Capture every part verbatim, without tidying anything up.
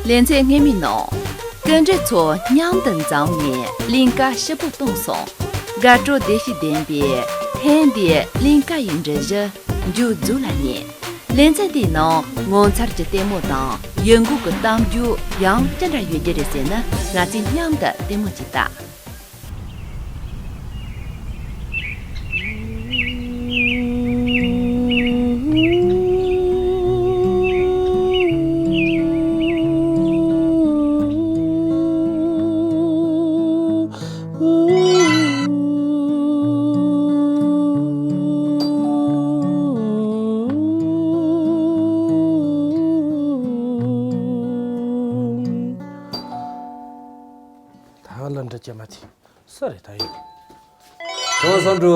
ལེ་ཚན་སྔོན་མའི་ནང་། སྐུ་མགྲོན་ཚོ་མཉམ་དུ་འཛོམས་ནས་གླིང་ག་ཞིབ་པོ་བཏང་སོང་། དགའ་སྤྲོ་བདེ་སྐྱིད་ལྡན་པའི་ཐེངས་འདིའི་གླིང་ག་ཡི་འགྲུལ་བཞུད་མཇུག་རྫོགས་ལ་ཉེ། ལེ་ཚན་དེའི་ནང་ངོ་མཚར་གྱི་ལྟད་མོ་དང་ཡུལ་འགོ་གི་གཏམ་རྒྱུད་ཡང་ཅི་འདྲ་ཡོད་རྒྱུ་རེད་ཟེར་ན། ང་ཚོས་མཉམ་དུ་ལྟད་མོ་ཅིག་ལྟ། ད་ལ་འདྲ་ཅན་མ་ཐི། སུ་རེད་ད་ཡིན། ཁོང་སོང་འགྲོ།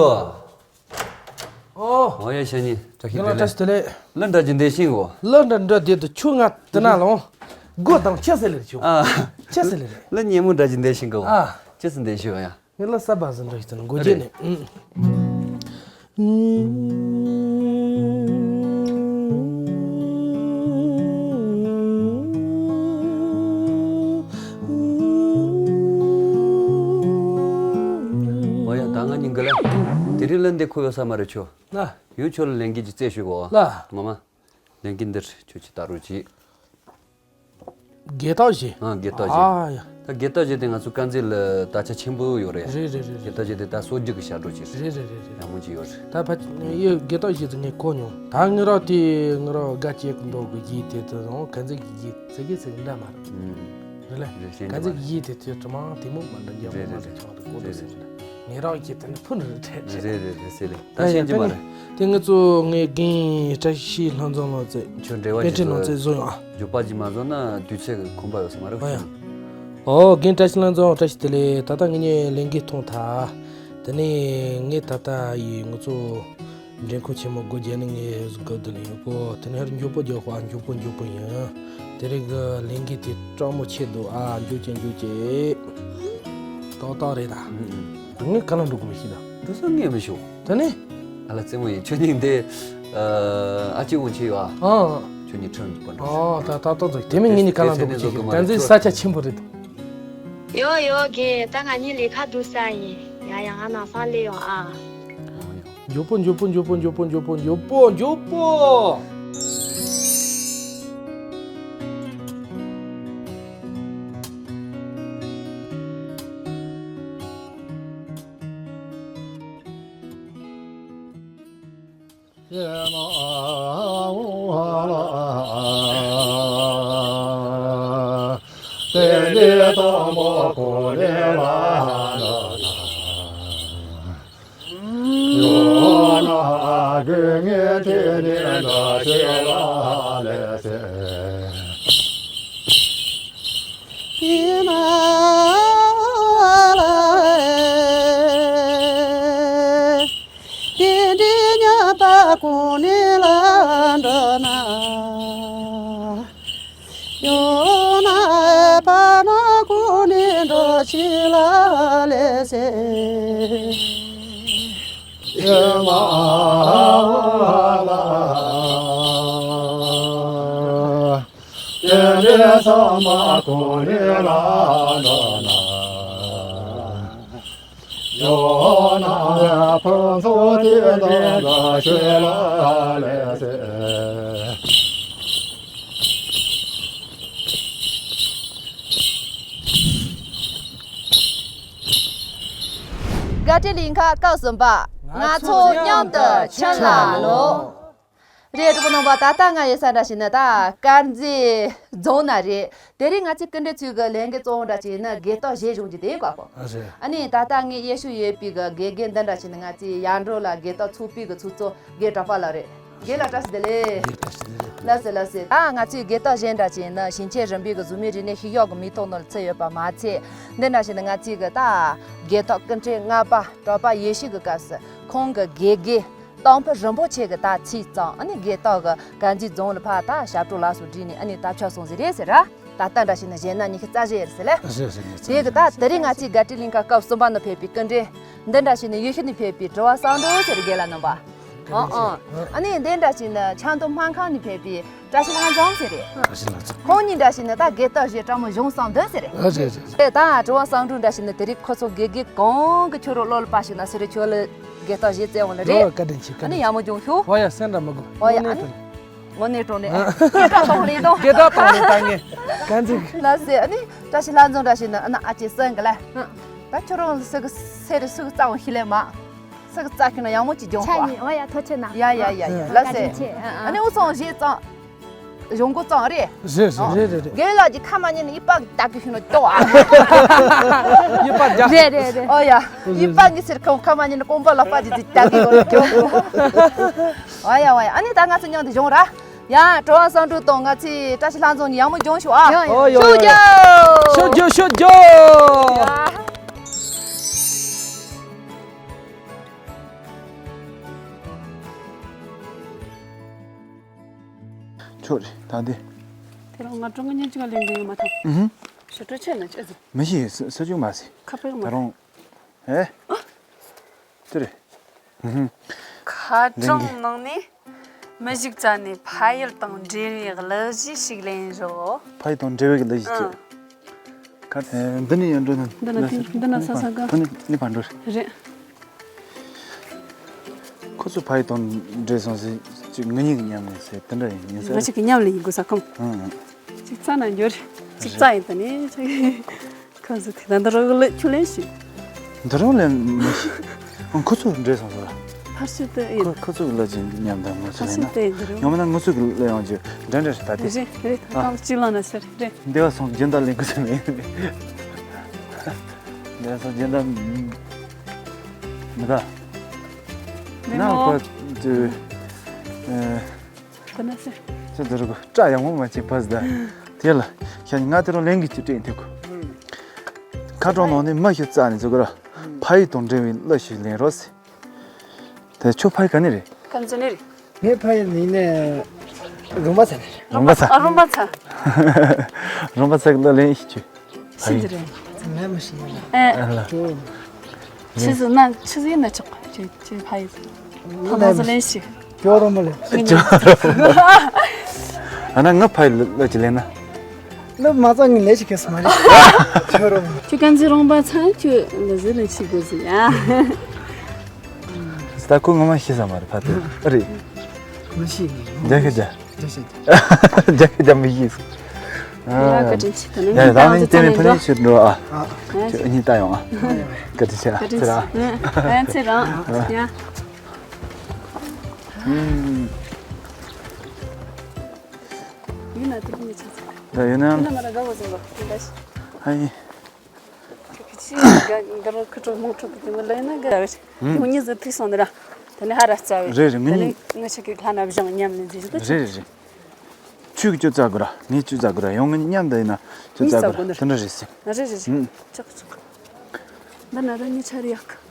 ཨོ། ཨོ་ཡ་ཤ་ཉི། བཀྲ་ཤིས་བདེ་ལེགས། བཀྲ་ཤིས་བདེ་ལེགས། ལ་འདྲ་ཅི་འདེ་ཤིང་གོ། ལ་འདྲ་འདྲ་དེ་དུ་ཆུ་ང་དེ་ན་ལོང་། སྒོ་དང་ཁྱེད་ཟེར་ལེ་ཆུ། ཨ། ཁྱེད་ཟེར་ལེ་རེད། ལ་ཉེ་མོ་འདྲ་ཅི་འདེ་ཤིང་གོ། ཨ། ཁྱེད་ཟེར་འདེ་ཤིང་ཡ། ངས་ལ་ས་བ་ཟིན་འདྲ་ཞིག་ན་སྒོ་རྗེས་ནས། ཨོ་ཡ་ད་ང་གཉིས་འགལ་ལ། དེ་རིང་ལ་འདི་ཁོ་ཡོད་ས་མ་རེད་ཆོ། ལ། ཡུལ་ཆོ་ལ་ལེན་གྱི་ཅི་རྩེ་ཞུ་གོ། ལ། ངོ་མ། ལེན་གྱི་འདིར་ཆོ་ཅི་ལྟ་རོ་ཅི། དགེ་ཐག་བཞེས། ཨ་དགེ་ཐག་བཞེས། ཨ་ཡ། ད་དགེ་ཐག་བཞེས་དེ་ང་ཚོ་དཀར་མཛེས་ལ་དར་ཆ་ཆེན་པོ་ཡོད་རེད། རེད་རེད་རེད་རེད། དགེ་ཐག་བཞེས་དེ་ད་སྲོལ་རྒྱུན་གྱི་ཞབས་བྲོ་ཅིག་རེད། རེད་རེད་རེད་རེད། ཡག་མོ་ཅིག་ཡོད་རེད། ད་ཕ་ཡ་དགེ་ཐག་བཞེས་དེ་ངས་གོ་མྱོང་། ད་ངེད་རང་དེ་ངེད་རང་དགའ་སྐྱེད་ཀྱི་འདོགས་གི་ཡིད་དེ་དེ་རང་དཀར་མཛེས་ཀྱི་ཡིད་ཚིག་གི་ཚིག་འདྲ་མ་རེད། ཨུམ། རེད་ལེ། རེད་ཤེས་དཀར་མཛེས་ཀྱི་ཡིད་དེ་དེ་དྲི་མ་དེ་མོ་མ་འདྲ་འཇམ་པོ་མ་འདྲ་ཆགས་འདུག་གོ་འདུག་ཟེར་ནས། ངེད་རང་གི་དེ་ནི་ཕུ་ནུ་རེད་དྲན་དྲན། རེད་རེད་རེད་ཟེར་ལེ། ད་ད་ཤེས་ཀྱི་མ་རེད། དེ་ང་ཚོ་ངའི་རྒན་བཀྲ་ཤིས་ལྷ་འཛོམས་ལགས་ཚེ། ཁྱོད་འབྲེལ་བ་པཎ་ཆེན་ལགས་ཚེ་བཟོ་ཡོང་ཨ། མགྱོགས་པ་ཅིག་མ་བཟོ་ན་དུས་ཚོད་ཁོམ་པ་ཡོད་ས་མ་རེད། ཨོ་ཡ། ཁྱོད། ཨོ་རྒན་བཀྲ་ཤིས་ལྷ་འཛོམས་བཀྲ་ཤིས་བདེ་ལེགས། ད་ལྟ་ངེད་གཉིས་ལས་འགུལ་ཐོན་ཐལ། དེ་ནས་ངས་ད་ལྟ་ཡི་ང་ཚོ་འགྲེམས་ཁང་ཆེན་མོ་སྒོ་བརྒྱབ་ནས་ངས་སྒོ་བསྡད་ལ་ཡོད་གོ། དེ་ནས་མགྱོགས་པོ་མགྱོགས་པོ་ཨ། མགྱོགས་པོ་མགྱོགས་པོ་ཡིན། དེ་རིང་གི་ལས་འགུལ་དེ་སྤྲང་མོ་ཆེ་འདུག་ཨ། མགྱོགས་ཀྱི་མགྱོགས་ཀྱི། ཏག་ཏག་རེད་ད། ཨུམ་ཨུམ། ངས་ག་ལ་འགྲོ་གི་མི་ཤེས་ད། འགྲོ་ས་ངས་མི་ཤེས། ད་ནི། ཨ་ལ་རྩེད་མོ་ཡིན། ཁྱོད་གཉིས་འདི། ཨ་ཅེ་འོང་ཆེ་ཡོད་ཨ། ཨ། ཁྱོད་གཉིས་ཁྲིམས་ཀྱི་པར་འགྲོ། ཨ་ད་ད་ཏོག་ཙམ་དེ་མིན་ངེད་གཉིས་ག་ལ་འགྲོ་གི་ཅིག་ག་ཚོད་ས་ཆ་ཆེན་པོ་རེད་ད། ཡོ་ཡོ་གི་ད་ང་གཉིས་ལས་ཀ་འགྲོ་ས་ཡིན། ཡ་ཡ་ང་ནང་སང་སླེབས་ཡོང་ཨ། མགྱོགས་པོ་མགྱོགས་པོ་མགྱོགས་པོ་མགྱོགས་པོ་མགྱོགས་པོ་མགྱོགས་པོ་མགྱོགས་པོ། དགའ་སྤྲོའི་གླིང་ག་སྐབས་གསུམ་པ། ང་ཚོ་མཉམ་དུ་ཕྱིར་ལ་ལོག་རེད། གྲོགས་པོ་རྣམ་པ། ད་ལྟ་ང་ཡོད་ས་འདྲ་ཞིག་ནི་ད་དཀར་མཛེས་རྫོང་ན་རེད། དེ་རིང་ང་ཚོའི་སྐུ་མགྲོན་ཚོའི་གི་ལས་འགུལ་གཙོ་བོ་འདྲ་ཞིག་ནི་དགེ་ཐོག་བཞེས་བྱུང་རྒྱུ་དེ་གོ་གོ། ཨ་རེད། ཨ་ནི་ད་ལྟ་ངའི་གཡས་ཞུ་ཡོད་པའི་གི་དགེ་རྒན་འདི་འདྲ་ཞིག་ནི་ང་ཚོའི་ཡར་འབྲོག་ལ་དགེ་ཐོག་ཚོགས་པའི་གི་ཚོགས་གཙོ་རྒན་གྲགས་པ་ལགས་རེད། རྒན་ལགས་བཀྲ་ཤིས་བདེ་ལེགས། རྒན་བཀྲ་ཤིས་བདེ་ལེགས། ལགས་སོ་ལགས་སོ། ད་ང་ཚོའི་དགེ་ཐོག་གཞན་འདྲ་ཞིག་ནི་ཞིང་ཆེན་རིམ་པའི་གི་གཟུགས་མེད་རིག་གནས་ཤེས་ཡོན་གི་མིང་ཐོག་ནང་ལ་ཚུད་ཡོད་པ་མ་ཚད། འདི་འདྲ་ཞིག་ནི་ང་ཚོའི་གི་ད་དགེ་ཐོག་སྐུ་ཕྲེང་ལྔ་པ་གྲགས་པ་ཡེ་ཤེས་ཀྱི་སྐབས་སུ་ཁོང་གི་དགེ་རྒན་དང་ཕུ་རིན་པོ་ཆེ་གི་ད་ཚིག་གཙང་། ཨ་ནི་དགེ་ཐོག་གི་དཀར་མཛེས་རྫོང་ལ་ཕར་ད་ཞབས་བྲོ་ལ་སོགས་བསྒྲིགས་ནས་ཨ་ནི་ད་ཆོག་སོང་ཟིག་རེད་ཟེར་ར། ད་ལྟ་འདྲ་ཞིག་ནི་གཞན་ན་ཉི་ཤུ་རྩ་བཞི་ཡོད་ཟེར་ལེ། རེད་རེད་རེད། དེ་གི་ད་དེ་རིང་ང་ཚོའི་དགའ་སྤྲོའི་གླིང་ག་སྐབས་གསུམ་པ་ནང་ཕེབས་པའི་སྐུ་མགྲོན་འདི་འདྲ་ཞིག་ནི་ཡུལ་ཤུལ་ནས་ཕེབས་པའི་དྲི་བ་བསམ་འགྲུབ་ཟེར་རྒན་ལགས་རྣམ་པ། ཨ་ཨ། ཨ་ནི་འདི་འདྲ་ཞིག་ནི་ཆབ་མདོ་སྨར་ཁམས་ནས་ཕེབས་པའི་བཀྲ་ཤིས་ལྷ་འཛོམས་ཟེར་རེད། བཀྲ་ཤིས་ལྷ་འཛོམས། ཁོང་གཉིས་འདྲ་ཞིག་ནི་ད་སྒེར་ལྟ་བྱེད་བཀྲ་མོ་གཞུང་བསམ་འདོན་ཟེར་རེད། ཨ་རེད་རེད། དེ་ད་གྲུ་པ་བསམ་འགྲུབ་འདྲ་ཞིག་ནི་དེ་རིང་ཁོ་ཚོ་དགེ་རྒན་གང་གི་ཁྱོད་རང་བློ་ལ་དཔའ་ཞིག་ན་ཟེར་རེད། ཁྱོད་ལ་སྒེར་ལྟ་བྱེད་བཙལ་འོང་ལ་རེད། ཨོ་བཀའ་དྲིན་ཆེ། བཀའ་ཨ་ནི་དྲིན་ཡག་མོ་སྦྱོང་ཤོག་ཨོ་ཡ་སེམས་ཁྲལ་མི་དགོས། ཨོ་ཡ་ཨ་ནི་དངོས་གནས་དྲང་གནས། སྐད་གྲགས་གཏོང་ལེན་དང་། སྐད་གྲགས་གཏོང་ལེན་ད་ངས་ག་འཛིན། ལགས་སེ། ཨ་ནི་བཀྲ་ཤིས་ལྷ་འཛོམས་འདྲ་ཞིག་ནི་ཨ་ན་ཨ་ཅེ་སེང་གི་ལ། ད་ཁྱོད་རང་ལ་སུ་གི་སེ་རེ་སུ་གི་རྩ་བ་ཤི་ལེ་མ། སུ་གི་རྩ་ཁྱོད་ན་ཡག་མོ་ཅིག་སྦྱོང་ཆ་ཤོག་ཉིད། ཨོ་ཡ་ཐུགས་རྗེ་གནང་། ཡ་ཡ་ཡ་ཡ། ལགས་སེ། བཀའ་དྲིན་ཆེ། ཨ་ཨ། ཨ་ནི་འུ་ཚང་གཞས་གཙང་། གཞུང་གོ་གཙང་རེད། རེད་རེད་རེད་རེད། རྒན་ལགས་ཀྱིས་ཁ་མ་ཉན་ནས་ཡིད་པ་རྒྱག་གི་ཤི་ནོ་ལྟོ་ཨ། ཡིད་པ་རྒྱག་རེད་རེད་རེད། ཨོ་ཡ། ཡིད་པ་གི་ཟེར་ཁོང་ཁ་མ་ཉན་ནས་ཀོང་པ་ལ་པ་ཅིག་ཅིག་རྒྱག་གི་ཡོད་ལ་ཅོ། ཨོ་ཡ་ཨོ་ཡ། ཨ་ནི་ད་ང་ཚོ་མཉམ་དུ་སྦྱོང་ར། ཡ། གྲུ་པ་བསམ་འགྲུབ་དང་ང་ཚོའི་བཀྲ་ཤིས་ལྷ་འཛོམས་ནས་ཡག་མོ་སྦྱོང་ཤོག་ཨ། ཡོ་ཡོ། ཤུགས་རྒྱོབ། ཤུགས་རྒྱོབ་ཤུགས་རྒྱོབ། ཡ། ཆོག་རེད་ད་འདི། དེ་རིང་ང་ཀྲུང་གོ་ཉིན་གཅིག་ལ་ལེན་འདོད་ཡོད་མ་ཐག་ཨུ་ཧུ། ཞུ་སྤྲོ་ཆེ་ན་ཅི་ཟེར། མི་ཤེས་ས་ས་ཆུང་མ་ཟེར། ཁ་པར་མ་ད་རུང་། ཨེ། ཨ། དེ་རེད། ཨུ་ཧུ། ཁ་གྲངས་ནང་ནས་མི་ཞིག་རྩ་ནས་ཕ་ཡུལ་དང་འབྲེལ་བའི་གླུ་གཞས་ཤིག་ལེན་རོགས། ཕ་ཡུལ་དང་འབྲེལ་བའི་གླུ་གཞས་ཅིག་ཨ། ཁ། ཨེ། འདི་ནས་ཡར་འགྲོ་ན། འདི་ན་འདི། འདི་ན་ས་ས་ག་འདི་ནས་ནི་ཕར་འགྲོ་རེད། རེད། ཁོ་ཚོ་ཕ་ཡུལ་དང་འདྲེས་སོང་ཟེར་ཅིག་ང་གཉིས་ཀྱི་མཉམ་ལས་ཟེར་དེ་འདྲ་ཡིན་ཡིན་ཟེར། ང་གཅིག་གི་མཉམ་ལས་ཡིན་དགོས་ས་ཁོམ། ཨང་། ཅིག་རྩ་ན་འགྱུར། ཅིག་རྩ་ཡིན་ད་ནི་ཅིག་ཁོ་ཚོ་དེ་ད་འདི་རོགས་ལ་ཁྱོད་ལེན་ཞུ། འདི་རོགས་ལེན་མི་ཤེས། ཁོ་ཚོ་འདྲེས་སོང་ཟེར། ཕར་ཚུར་དུ་ཡིན། ཁོ་ཁོ་ཚོ་གི་ལ་ཅིག་མཉམ་དང་ང་ཚོ་ཕར་ཡིན་ཚུར་ན། དུ་ཡིན་འདི་རོགས། ཡང་མིན་ན་ང་ཚོ་གི་ལ་ཡང་ཅིག་འདྲ་འདྲ་ཞིག་ད་དེ། རེད་རེད། ཨ། གང་གཅིག་ལ་ན་ཟེར་རེད། འདི་བ་སོང་སྦྱིན་བདག་ལེན་དགོས་ས་མེད། འདི་བ་སོང་སྦྱིན་བདག་མི་ད། མི་ན་མོ། ཁོ་ཅི། ཨེ། ཁོ་ན་སེ། ཅི་འདི་རུ་སྐྲ་ཡང་མོ་མ་ཅིག་ཕ་ཟ་ད། དེ་ལ་ཤ་ང་དེ་རུ་ལེན་གི་ཅི་སྤྲད་འདུག་ཁ་གྲོང་ནང་ནས་མ་ཤི་རྩ་ནས་ཟུག་ར། ཕ་ཡུལ་དང་འབྲེལ་བའི་གླུ་ཞིག་ལེན་རོགས་ཟེར། དེ་ཁྱོད་ཕ་ཡུལ་ག་ནས་རེད། ཁམས་ཚན་ནས་རེད། ངའི་ཕ་ཡུལ་ནི་ནས་རོང་པ་ཚ་ནས་རེད། རོང་པ་ཚ། ཨ། རོང་པ་ཚ། རོང་པ་ཚ་གི་གླུ་ལེན་ཤི་ཆུ། ཤིན་ཏུ་རེད། ལས་མི་ཤེས་ཡ། ཨེ། ཨ་ལ། ཆུ་ཟིག་ན་ཆུ་ཟིག་ན་ཆོག་ཆུ་ཆུ་ཕ་ཡི། ཕ་མ་ཟིག་ལེན་ཤིག་སྐྱོ་རོ་མོ་ལེ། ཨ་ན་ང་ཕ་ཡི་ལ་ཅི་ལེན་ན། ལ་མ་ཙང་ངི་ལས་ཤིག་གེ་སུ་མ་རེད། སྐྱོ་རོ་མོ། ཁྱོད་གང་ཚེ་རོང་པ་ཚང་ཁྱོད་ལ་ཟིག་ལེན་ཤིག་དགོས་ཟིག་ཡ། ད་ཁོ་ངོ་མ་ཤེས་ས་མ་རེད་ཕ་དེ། ཨ་རེད། མི་ཤེས་ངས། རྒྱ་ཤ་རྒྱ། རྒྱ་ཤ་རྒྱ། རྒྱ་ཤ་རྒྱ་མི་ཤེས་སོ། ཡ་བཀའ་དྲིན་ཆེ། ད་ནི་ཡ་ད་ནི་ཏན་ཏན་ཕ་ནི་ཕྱིར་འགྲོ་ཨ། ཁྱོད་གཉིས་ལྟ་ཡོང་ཨ། བཀའ་དྲིན་ཆེ་ཨ། བཀའ་དྲིན་ཆེ། ཚེ་རིང་ཨ། ཡ། ཡིན་ན་དེ་ནི་ཆ་ཚང་། ད་ཡིན་ན། ཡིན་ན་མ་ར་དགའ་བོ་ཟིན་པ་དེ་འདྲ་ཞིག་ཧ་ཡིན། འདི་རུ་ཁུ་ཁྲོ་མོང་ཁྲོ་གི་དེ་མོ་ལེན་ན་དགའ་བས། ཁྱོད་གཉིས་ཟིག་ཐུག་སོང་ནི་ར། དེ་ནས་ཧ་ར་རྩ་བས། རེད་རེད། ང་གཉིས། དེ་ནས་ང་ཆ་གི་ལྷ་ན་བཞེངས་མཉམ་ལེན་ཟིག་ཞིག་ཏུ། རེད་རེད་རེད། ཁྱོད་ཀྱི་ཅོ་རྩ་དགོས་ར། ངས་ཅོ་རྩ་དགོས་ར། ཡང་ང་མཉམ་དུ་ཡིན་ན་ཅོ་རྩ་དགོས་ར། དེ་འདྲ་རེད་ཟེར། རེད་རེད་རེད། ཨུམ། ཆོག་ཆོག་འདི་ན་ར་ཉི་ཆ་རེ་ཡག་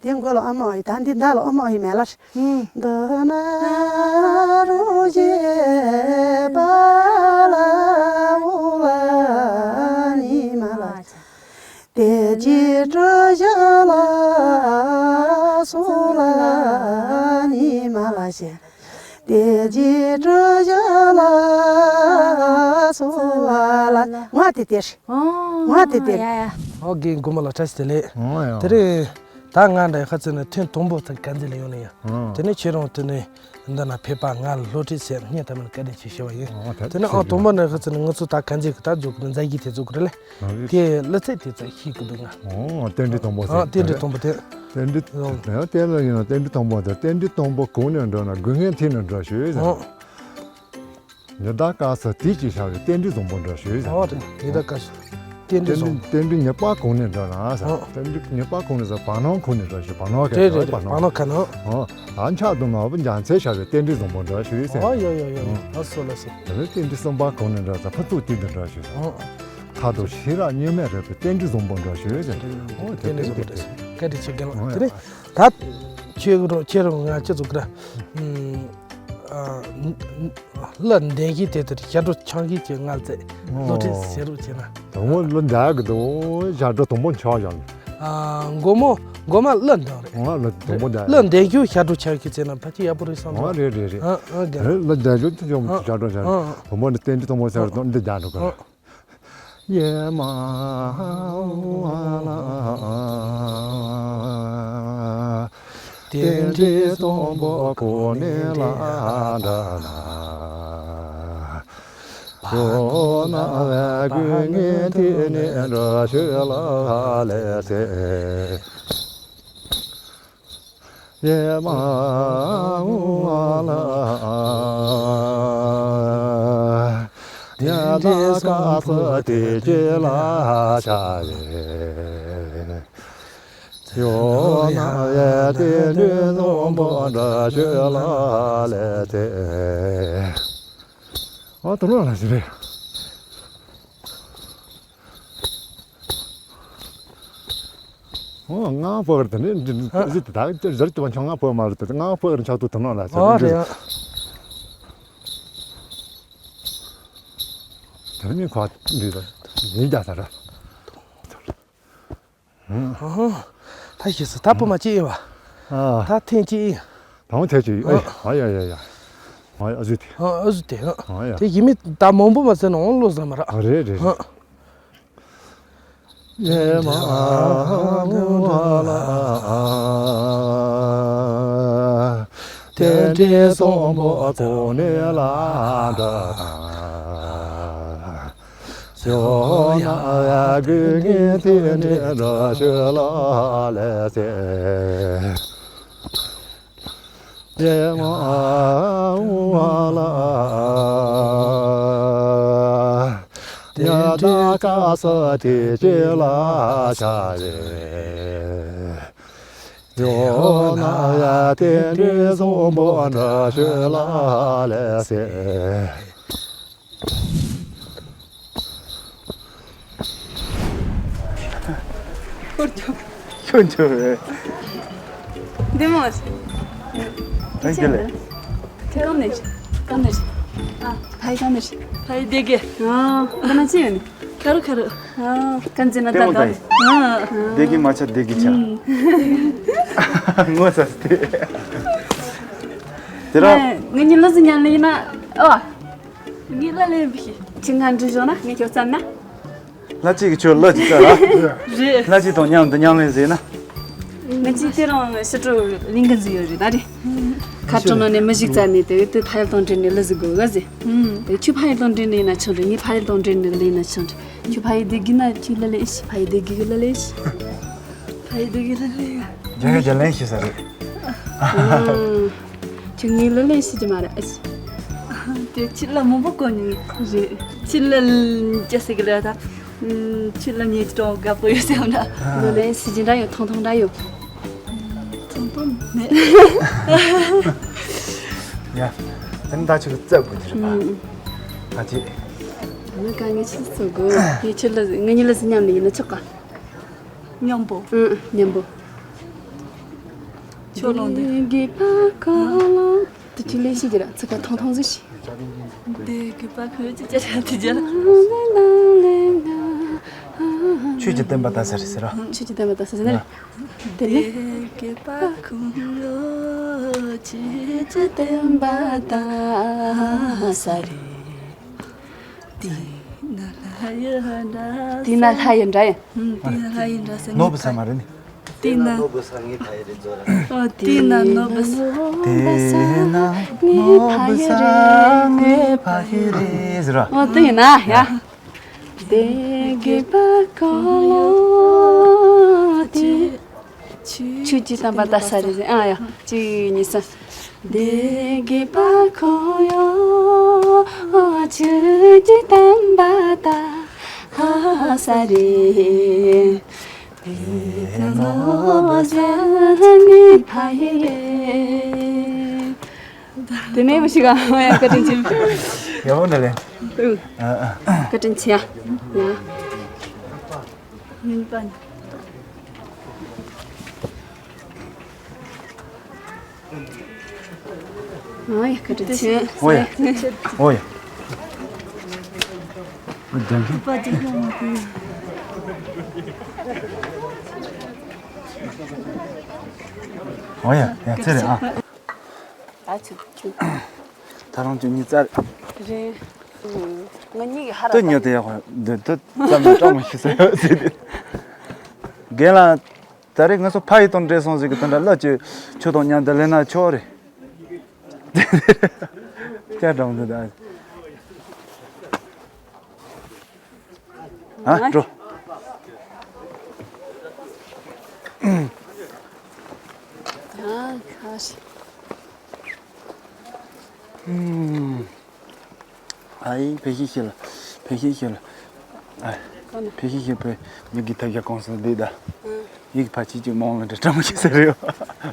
དེ་མགོ་ལ་ཨ་མ་ཨི། ད་འདི་མདའ་ལ་ཨ་མ་ཨི་མེ་ལར། འདི་ན་རུ་ཞེས་པ་ལ་འུ་ལ་ཉི་མ་ལ། དེ་ཅི་སྤྲོ་ཞིག་ལ་སུ་ལ་ཉི་མ་ལ་ཞེས། དེ་ཅི་སྤྲོ་ཞིག་ལ་སུ་ལ་ལ། ང་དེ་དེར། ང་དེ་དེར། ཨོ་གི་མགོ་མ་ལ་བཀྲ་ཤིས་བདེ་ལེགས། ཨོ་ཡ། དེ་རེད། ད་ང་འདྲ་ཁ་ཚིག་ནི་ཐེངས་དང་པོ་ཚ་ག་འཛིན་ལ་ཡོང་ནི་ཡ། ཨོ། དེ་ནས་ཁྱེད་རང་དེ་ནས་འདི་ན་ཕེབས་པ་ང་ལ་བློ་གྲོས་ཟེར་སྙིང་ཐག་པ་ནས་བཀའ་དྲིན་ཆེ་ཞུ་བ་ཡིན། ཨོ་ད་དེ་ནས་ཨོ་དང་པོ་ནས་ཁ་ཚིག་ནི་ང་ཚོ་ད་ག་འཛིན་གི་ད་འཛུགས་གི་མཛད་རྗེས་དེ་འཛུགས་གི་རེད་ལེ། དེ་གླུ་ཚིག་དེ་ཚ་ཤེས་གི་འདུག་ང་། ཨོ་རྟེན་འབྲེལ་དང་པོ་ཟེར། ཨོ་རྟེན་འབྲེལ་དང་པོ་དེ། རྟེན་འབྲེལ་དང་པོ་དེ། རྟེན་འབྲེལ་དང་པོ་གོང་ནས་འགྲོ་ན་དགུན་ངན་ཐིག་ནས་འགྲོ་ཞུ་ཟེར། ཨོ། ཉི་ཟླ་སྐར་ཚ་དུས་ཀྱི་ཤར་བའི་རྟེན་འབྲེལ་དང་པོ་འགྲོ་ཞུ་ཟེར། ཨོ་རེད། ཉི་ཟླ་སྐར་ཚ། རྟེན་འབྲེལ་བཟང་། རྟེན་འབྲེལ་ཉེས་པ་གོང་ནས་འགྲོ་ན་ཟེར། ཨ། རྟེན་འབྲེལ་ཉེས་པ་གོང་ནས་ཟེར། བར་སྣང་གོང་ནས་འགྲོ་ཞེས། བར་སྣང་ག་རེད་རེད་རེད། བར་སྣང་ཁ་ནང་། ཨ། ཨ་ཆག་ཏུ་མ་བུ་འཇམ་ཚད་བྱ་བའི་རྟེན་འབྲེལ་བཟང་པོ་འགྲོ་ཞུ་ཡི་ཟེར། ཨ་ཡོ་ཡོ་ཡོ། ཨ་སོ་ལ་སོ། དེ་ནས་རྟེན་འབྲེལ་གསུམ་པ་གོང་ནས་འགྲོ་ཟེར། ཕུར་ཚུགས་གཏིང་དུ་འགྲོ་ཞེས་ཟེར། ཨ། མཐར་ཐུག་ཤེས་རབ་གཉུག་མས་རེག་པའི་རྟེན་འབྲེལ་བཟང་པོ་འགྲོ་ཞུ་ཡི་ཟེར། ཨོ་དེ་རྟེན་འབྲེལ་བཟང་པོ་འགྲོ་ཞུ། བཀའ་དྲིན་ཆེ་རྒན་ལགས། ཨོ་དེ་ནས་ད་ཁྱེད་རོ་ཁྱེད་རོ་ང་ཁྱེད་ཚོ་ག་ར། ཨ། གླུ་འདོན་མཁན་དེ་ལྟར་ཞབས་བྲོ་འཆང་མཁན་གྱི་ང་བཙལ། སློབ་ཁྲིད་བྱེད་རོགས་བྱས་ན། དང་པོ་གླུ་འདོན་གི་འདུག་ཞབས་བྲོ་དང་པོ་འཆང་བཞག་ནས། ཨ། མགོ་མོ་མགོ་མ་གླུ་འདོན་རེད། ང་གླུ་དང་པོ་འདོན། གླུ་འདོན་རྒྱུ་ཞབས་བྲོ་འཆང་མཁན་བྱས་ན་ཕལ་ཆེར་ཡག་པོ་རེད་བསམ་འདུག་ཨ་རེད་རེད་རེད། ཨ་ཨ་རྒན། གླུ་འདོན་རྒྱུ་དེ་ཡོང་ཞབས་བྲོ་འཆང་། ཨ་ཨ། དང་པོ་ནི་རྟེན་འབྲེལ་དང་པོ་ཟེར་དང་འདི་རྒྱག་འགྲོ་གི་རེད། ཨ། ཡེ་མ་ཧ་ལ། རྟེན་འབྲེལ་གསུམ་པོ་གོང་ནས་ལ་འདྲ་ན། ཡོད་ན་བས་ཀུན་ངའི་དེ་ནས་འགྲོ་ཤོད་ལ་ལས་ཟེར། ཡེ་མ་ཧུ་ཨ་ལ། ཡ་ད་ཀ་ས་དེ་ཀྱེ་ལ་ཤ་ཡེ། ཡོ་ན་ཡེ་དེ་ནུ་ནོམ་པོ་འདྲ་ཤོད་ལ་ལེ་དེ། ཨ་ད་ལོ་ལ་ཞིག་རེད། ཨོ་ང་ཕོ་བར་དེ་ནས་འདི་ཨ། འདི་ད་ཅི་ཟེར་དུ་བ་ཆང་ང་ཕོ་མ་རེད་དེ་ང་ཕོ་བར་ཆགས་དུ་དུ་ནོ་ལ་ཟེར། ཨོ་རེད། དེ་ནས་ཁོ་འདི་ད་ཡིན་རྒྱ་ས་ར། ཨོ་ད་ཤེས་སོ། ད་ཕོ་མ་ཅི་ཡིན་བ། ཨ། ད་ཐེངས་ཅི་ཡིན། ད་ཐེངས་ཅི་ཡིན། ཨ་ཡ་ཡ་ཡ། ཨ་ཡ་ཨ་ཟུ་དེ། ཨ་ཨ་ཟུ་དེ། ཨ་ཡ། དེ་ཡིན་མིན་ད་མང་པོ་མ་ཟེར་ན་འོང་ལོ་ཟ་མ་ར། ཨ་རེད་རེད་རེད། ཨ། ཡེ་མ་ཧ་ལ། རྟེན་འབྲེལ་གསུམ་པོ་གོང་ནས་ལ་འདྲ་དང་། ཡོ་ན་ཡ་གུ་ངའི་དེ་ནས་འགྲོ་ཤོད་ལ་ལས་ཟེར། ཡེ་མ་ཧུ་ཨ་ལ། ཡ་ད་ཀ་ས་དེ་ཅེ་ལ་ཤ་ཡེ། ཡོ་ན་ཡ་དེ་འདྲེ་སོང་པོ་འདྲ་ཤོད་ལ་ལས་ཟེར། ཁྱོད་ཁྱོད་རེད། འདི་མོ། ཨ་ཀྱེ་ལེ། ཁྱེད་གང་ནས་རེད། གང་ནས་རེད། ཨ་ཕ་ཡི་གང་ནས་རེད། ཕ་ཡི་སྡེ་དགེ། ཨ་ཁ་ན་ཅི་ཡོད་ནི། ཁ་རུ་ཁ་རུ། ཨ་ཀན་ཛི་ན་ད་ད། ཨ་སྡེ་དགེ་མ་ཆ་སྡེ་དགེ་ཆ། ངོ་ཚ་སྟེ། དེ་ར། ངེད་གཉིས་ལོ་ཟིན་ཉམས་ལེན་ཡིན་ན། ཨ། ངའི་ལ་ལས་བི་ཁྱི་ང་འདྲི་བྱུང་ན་ངས་ཁྱོད་བཙལ་ན། ལྷ་གཅིག་གིས་ཁྱོད་ལ་ཅིག་བཙལ་ལ། རེད། ལྷ་གཅིག་དང་མཉམ་དུ་མཉམ་ལས་ཟེར་ན། ང་གཅིག་དེ་རང་ཕྱི་དྲོ་གླིང་ག་འཛུལ་ཡོད་རེད་ད་རེད། ཁ་དྲོ་ནང་ནས་མི་ཞིག་བཙལ་ནས་དེ་དེ་ཕ་ཡུལ་དང་འབྲེལ་ནས་ལ་ཟིག་དགོས་ག་ཟེར། དེ་ཁྱོད་ཕ་ཡུལ་དང་འབྲེལ་ནས་ཡིན་ན་ཆང་འདྲ། ངའི་ཕ་ཡུལ་དང་འབྲེལ་ནས་ལ་ཡིན་ན་ཆང་འདྲ། ཁྱོད་ཕ་ཡུལ་བདེ་གི་ན་ཁྱོད་ལ་ལས་ཤི། ཕ་ཡུལ་བདེ་གི་གི་ལ་ལས་ཤི། ཕ་ཡུལ་བདེ་གི་ལ་ལས་ཡ། རྒྱ་རྒྱ་ལན་ཤི་ས་རེད། ཁྱོད་ངའི་ལ་ལས་ཤི་གི་མ་རེད། དེ་ཁྱི་ལ་མང་པོ་གོ་མྱོང་རེད། ཁྱི་ལ་ཅི་ཟེར་གི་ལ་ད། ཁྱི་ལ་ཉེ་ཅི་གྲོང་དགའ་པོ་ཡོད་ཟེར་བ་འདྲ། ལོ་ལན་སྲིད་ཇི་འདྲ་ཡོད། ཐོང་ཐོང་འདྲ་ཡོད། ཐོང་ཐོང་མེད། ཡ། དེ་ནི་ད་ཆུ་རྩབ་དགོས་ཀྱི་རེད་པ། ཨ་ཅེ། ང་དཀའ་ངལ་ཆེ་ཚོ་དགོས། ངས་ཁྱི་ལ་ང་གཉིས་ལ་ཟིག་མཉམ་ནས་ཡིན་ན་ཆོག་ག། མཉམ་པོ། ཨང་། མཉམ་པོ། ཆོ་ལོང་དེ། དགེ་བ་ཁོ་ལོང་། དེ་ཁྱོད་ལས་ཤེས་ཀྱི་ར། ཚིག་ཁ་ཐོང་ཐོང་ཟིག་ཤེས། དེ་དགེ་བ་ཁོ་ཅི་ཅི་ར་དེ་ཅི་ར། ཆོས་ཀྱི་བསྟན་པ་ད་ཟེར་ཟེར་ར། ཆོས་ཀྱི་བསྟན་པ་ད་ཟེར་ཟེར་ན་རེད། དེ་ནས། དེ་དགེ་བ་ཁོ་ལོ་ཆོས་ཀྱི་བསྟན་པ་ད་ཟེར་རེད། དེས་ན་ལྷ་ཡི་འདྲ། དེས་ན་ལྷ་ཡི་འདྲ་ཡིན། ཨུམ། དེས་ན་ལྷ་ཡི་འདྲ་ཟེར་ནོ་བུ་ས་མ་རེད་ནི། དེས་ན་ནོ་བུ་ས་ངའི་ཕ་ཡི་རེད་ཟེར་ར། ཨོ་དེས་ན་ནོ་བུ་ས། དེས་ན་ནོ་བུ་ས་ངའི་ཕ་ཡི་རེད་ཟེར་ར། ཨོ་དེས་ན་ཡ། དེ་དགེ་བ་ཁོ་ལོ་དེ། ཆོས་ཀྱི་བསྟན་པ་ད་ཟེར་རེད་ཟེར། ཨ་ཡ། གཅིག་གཉིས་གསུམ། དེ་དགེ་བ་ཁོ་ཡོ། ཆོས་ཀྱི་བསྟན་པ་ད། དེ་ནས་མི་ཞིག་ག་ཡ་བཀའ་དྲིན་ཆེ། ཡག་པོ་འདྲ་ལེ། ཨ་ཨ། བཀའ་དྲིན་ཆེ་ཡ། ཡ། ཨོ་ཡ། བཀའ་དྲིན་ཆེ། ཨོ་ཡ། ཨོ་ཡ། ཨོ་ཡ། ཡ། ཚེ་རེད་ཨ། ད་ཆུ་ཆུ། ད་རང་ཆུ་གཉིས་རྩ་རེད། རེད། ང་གཉིས་ཀྱི་ཧ་ར་ད་ཉོ་དེ་ཡག་པོ་འདི་ད་ཙམ་ནས་སྐྲག་མ་ཤི་ཟེར་ཡོད་ཟེར་དེ། རྒན་ལགས། ད་རེས་ང་ཚོ་ཕ་ཡི་དང་འདྲེས་སོང་ཟེར་གི་དེ་འདྲ་སླ་བཅོས་ཁྱོད་དང་མཉམ་དུ་ལེན་ན་ཆོག་རེད། ཅག་འགྲམ་དུ་ད། ཨ་འགྲོ། ཨ་ཁ་ཤས། ཨ་ཡིག་ཕལ་ཆེར་ཤེས་ལ། ཕལ་ཆེར་ཤེས་ལ། ཨ། ཕལ་ཆེར་ཤེས་པའི་མི་གི་ཐབས་ཤ་གང་སོང་འདི་ད། ཡིག་ཕལ་ཆེར་གཅིག་མང་ལ་འདྲ་སྤྲང་མོ་ཞིག་ཟེར་ཡོད།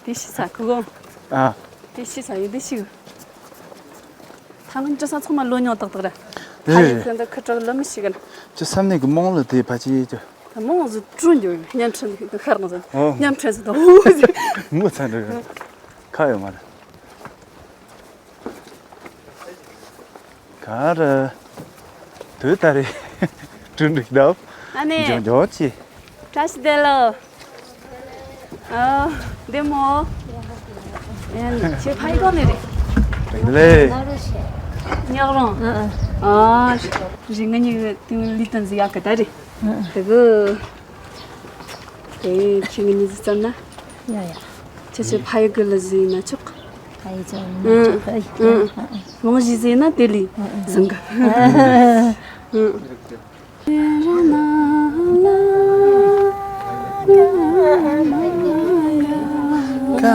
དེ་ཤི་ས་ཁུ་གོ། ཨ། དེ་ཤི་ས་ཡོད་དེ་ཤི། ད་ང་འདྲ་ས་ཚང་མ་ལོ་ཉུང་ཏག་ཏག་རེད། དེ་ཧ་ཡིག་ཁོན་ད་ཁུ་དྲག་ལ་མི་ཤི་ག་ན། ཅི་བསམ་ནས་གི་མང་ལ་དེ་ཕལ་ཆེར་ཅི། ད་མང་ཟིག་དྲུང་འགྱོ་ཡོད་ཉམ་ཆུང་གི་ཁར་ང་ཟིག་ཨོ། ཉམ་ཆུང་ཟིག་ད་ཧུ་ཟིག་མོ་ཚ་འདྲ་ཡོད། ཁ་ཡོད་མ་རེད། ག་རེ། དུས་ད་རེས་གྲུ་འགྲིག་འདབ། ཨ་ནེ། འཇོག་འཇོག་ཅི། བཀྲ་ཤིས་བདེ་ལེགས། ཨ། བདེ་མོ། ཨེ་ཁྱེད་ཕ་ཡུལ་གང་ནས་རེད། རེད་ལེ། ཉག་རོང་། ཨ། རེད་ང་གཉིས་དེ་ལི་ཏན་ཟི་ཡག་གི་ད་རེད། དེ་གི། དེ་ཁྱེད་ངའི་མི་ཟིག་བརྩམས་ན། ཡ་ཡ། ཁྱེད་ཚོས་ཕ་ཡུལ་གི་ལ་ཟིག་ཡིན་ན་ཆོག་ཕ་ཡུལ་ཚོ་ཡིན་ན་ཆོག་ཨ། མང་ཞིག་ཟིག་ཡིན་ན་དེ་ལས་བཟང་གི། ཀ་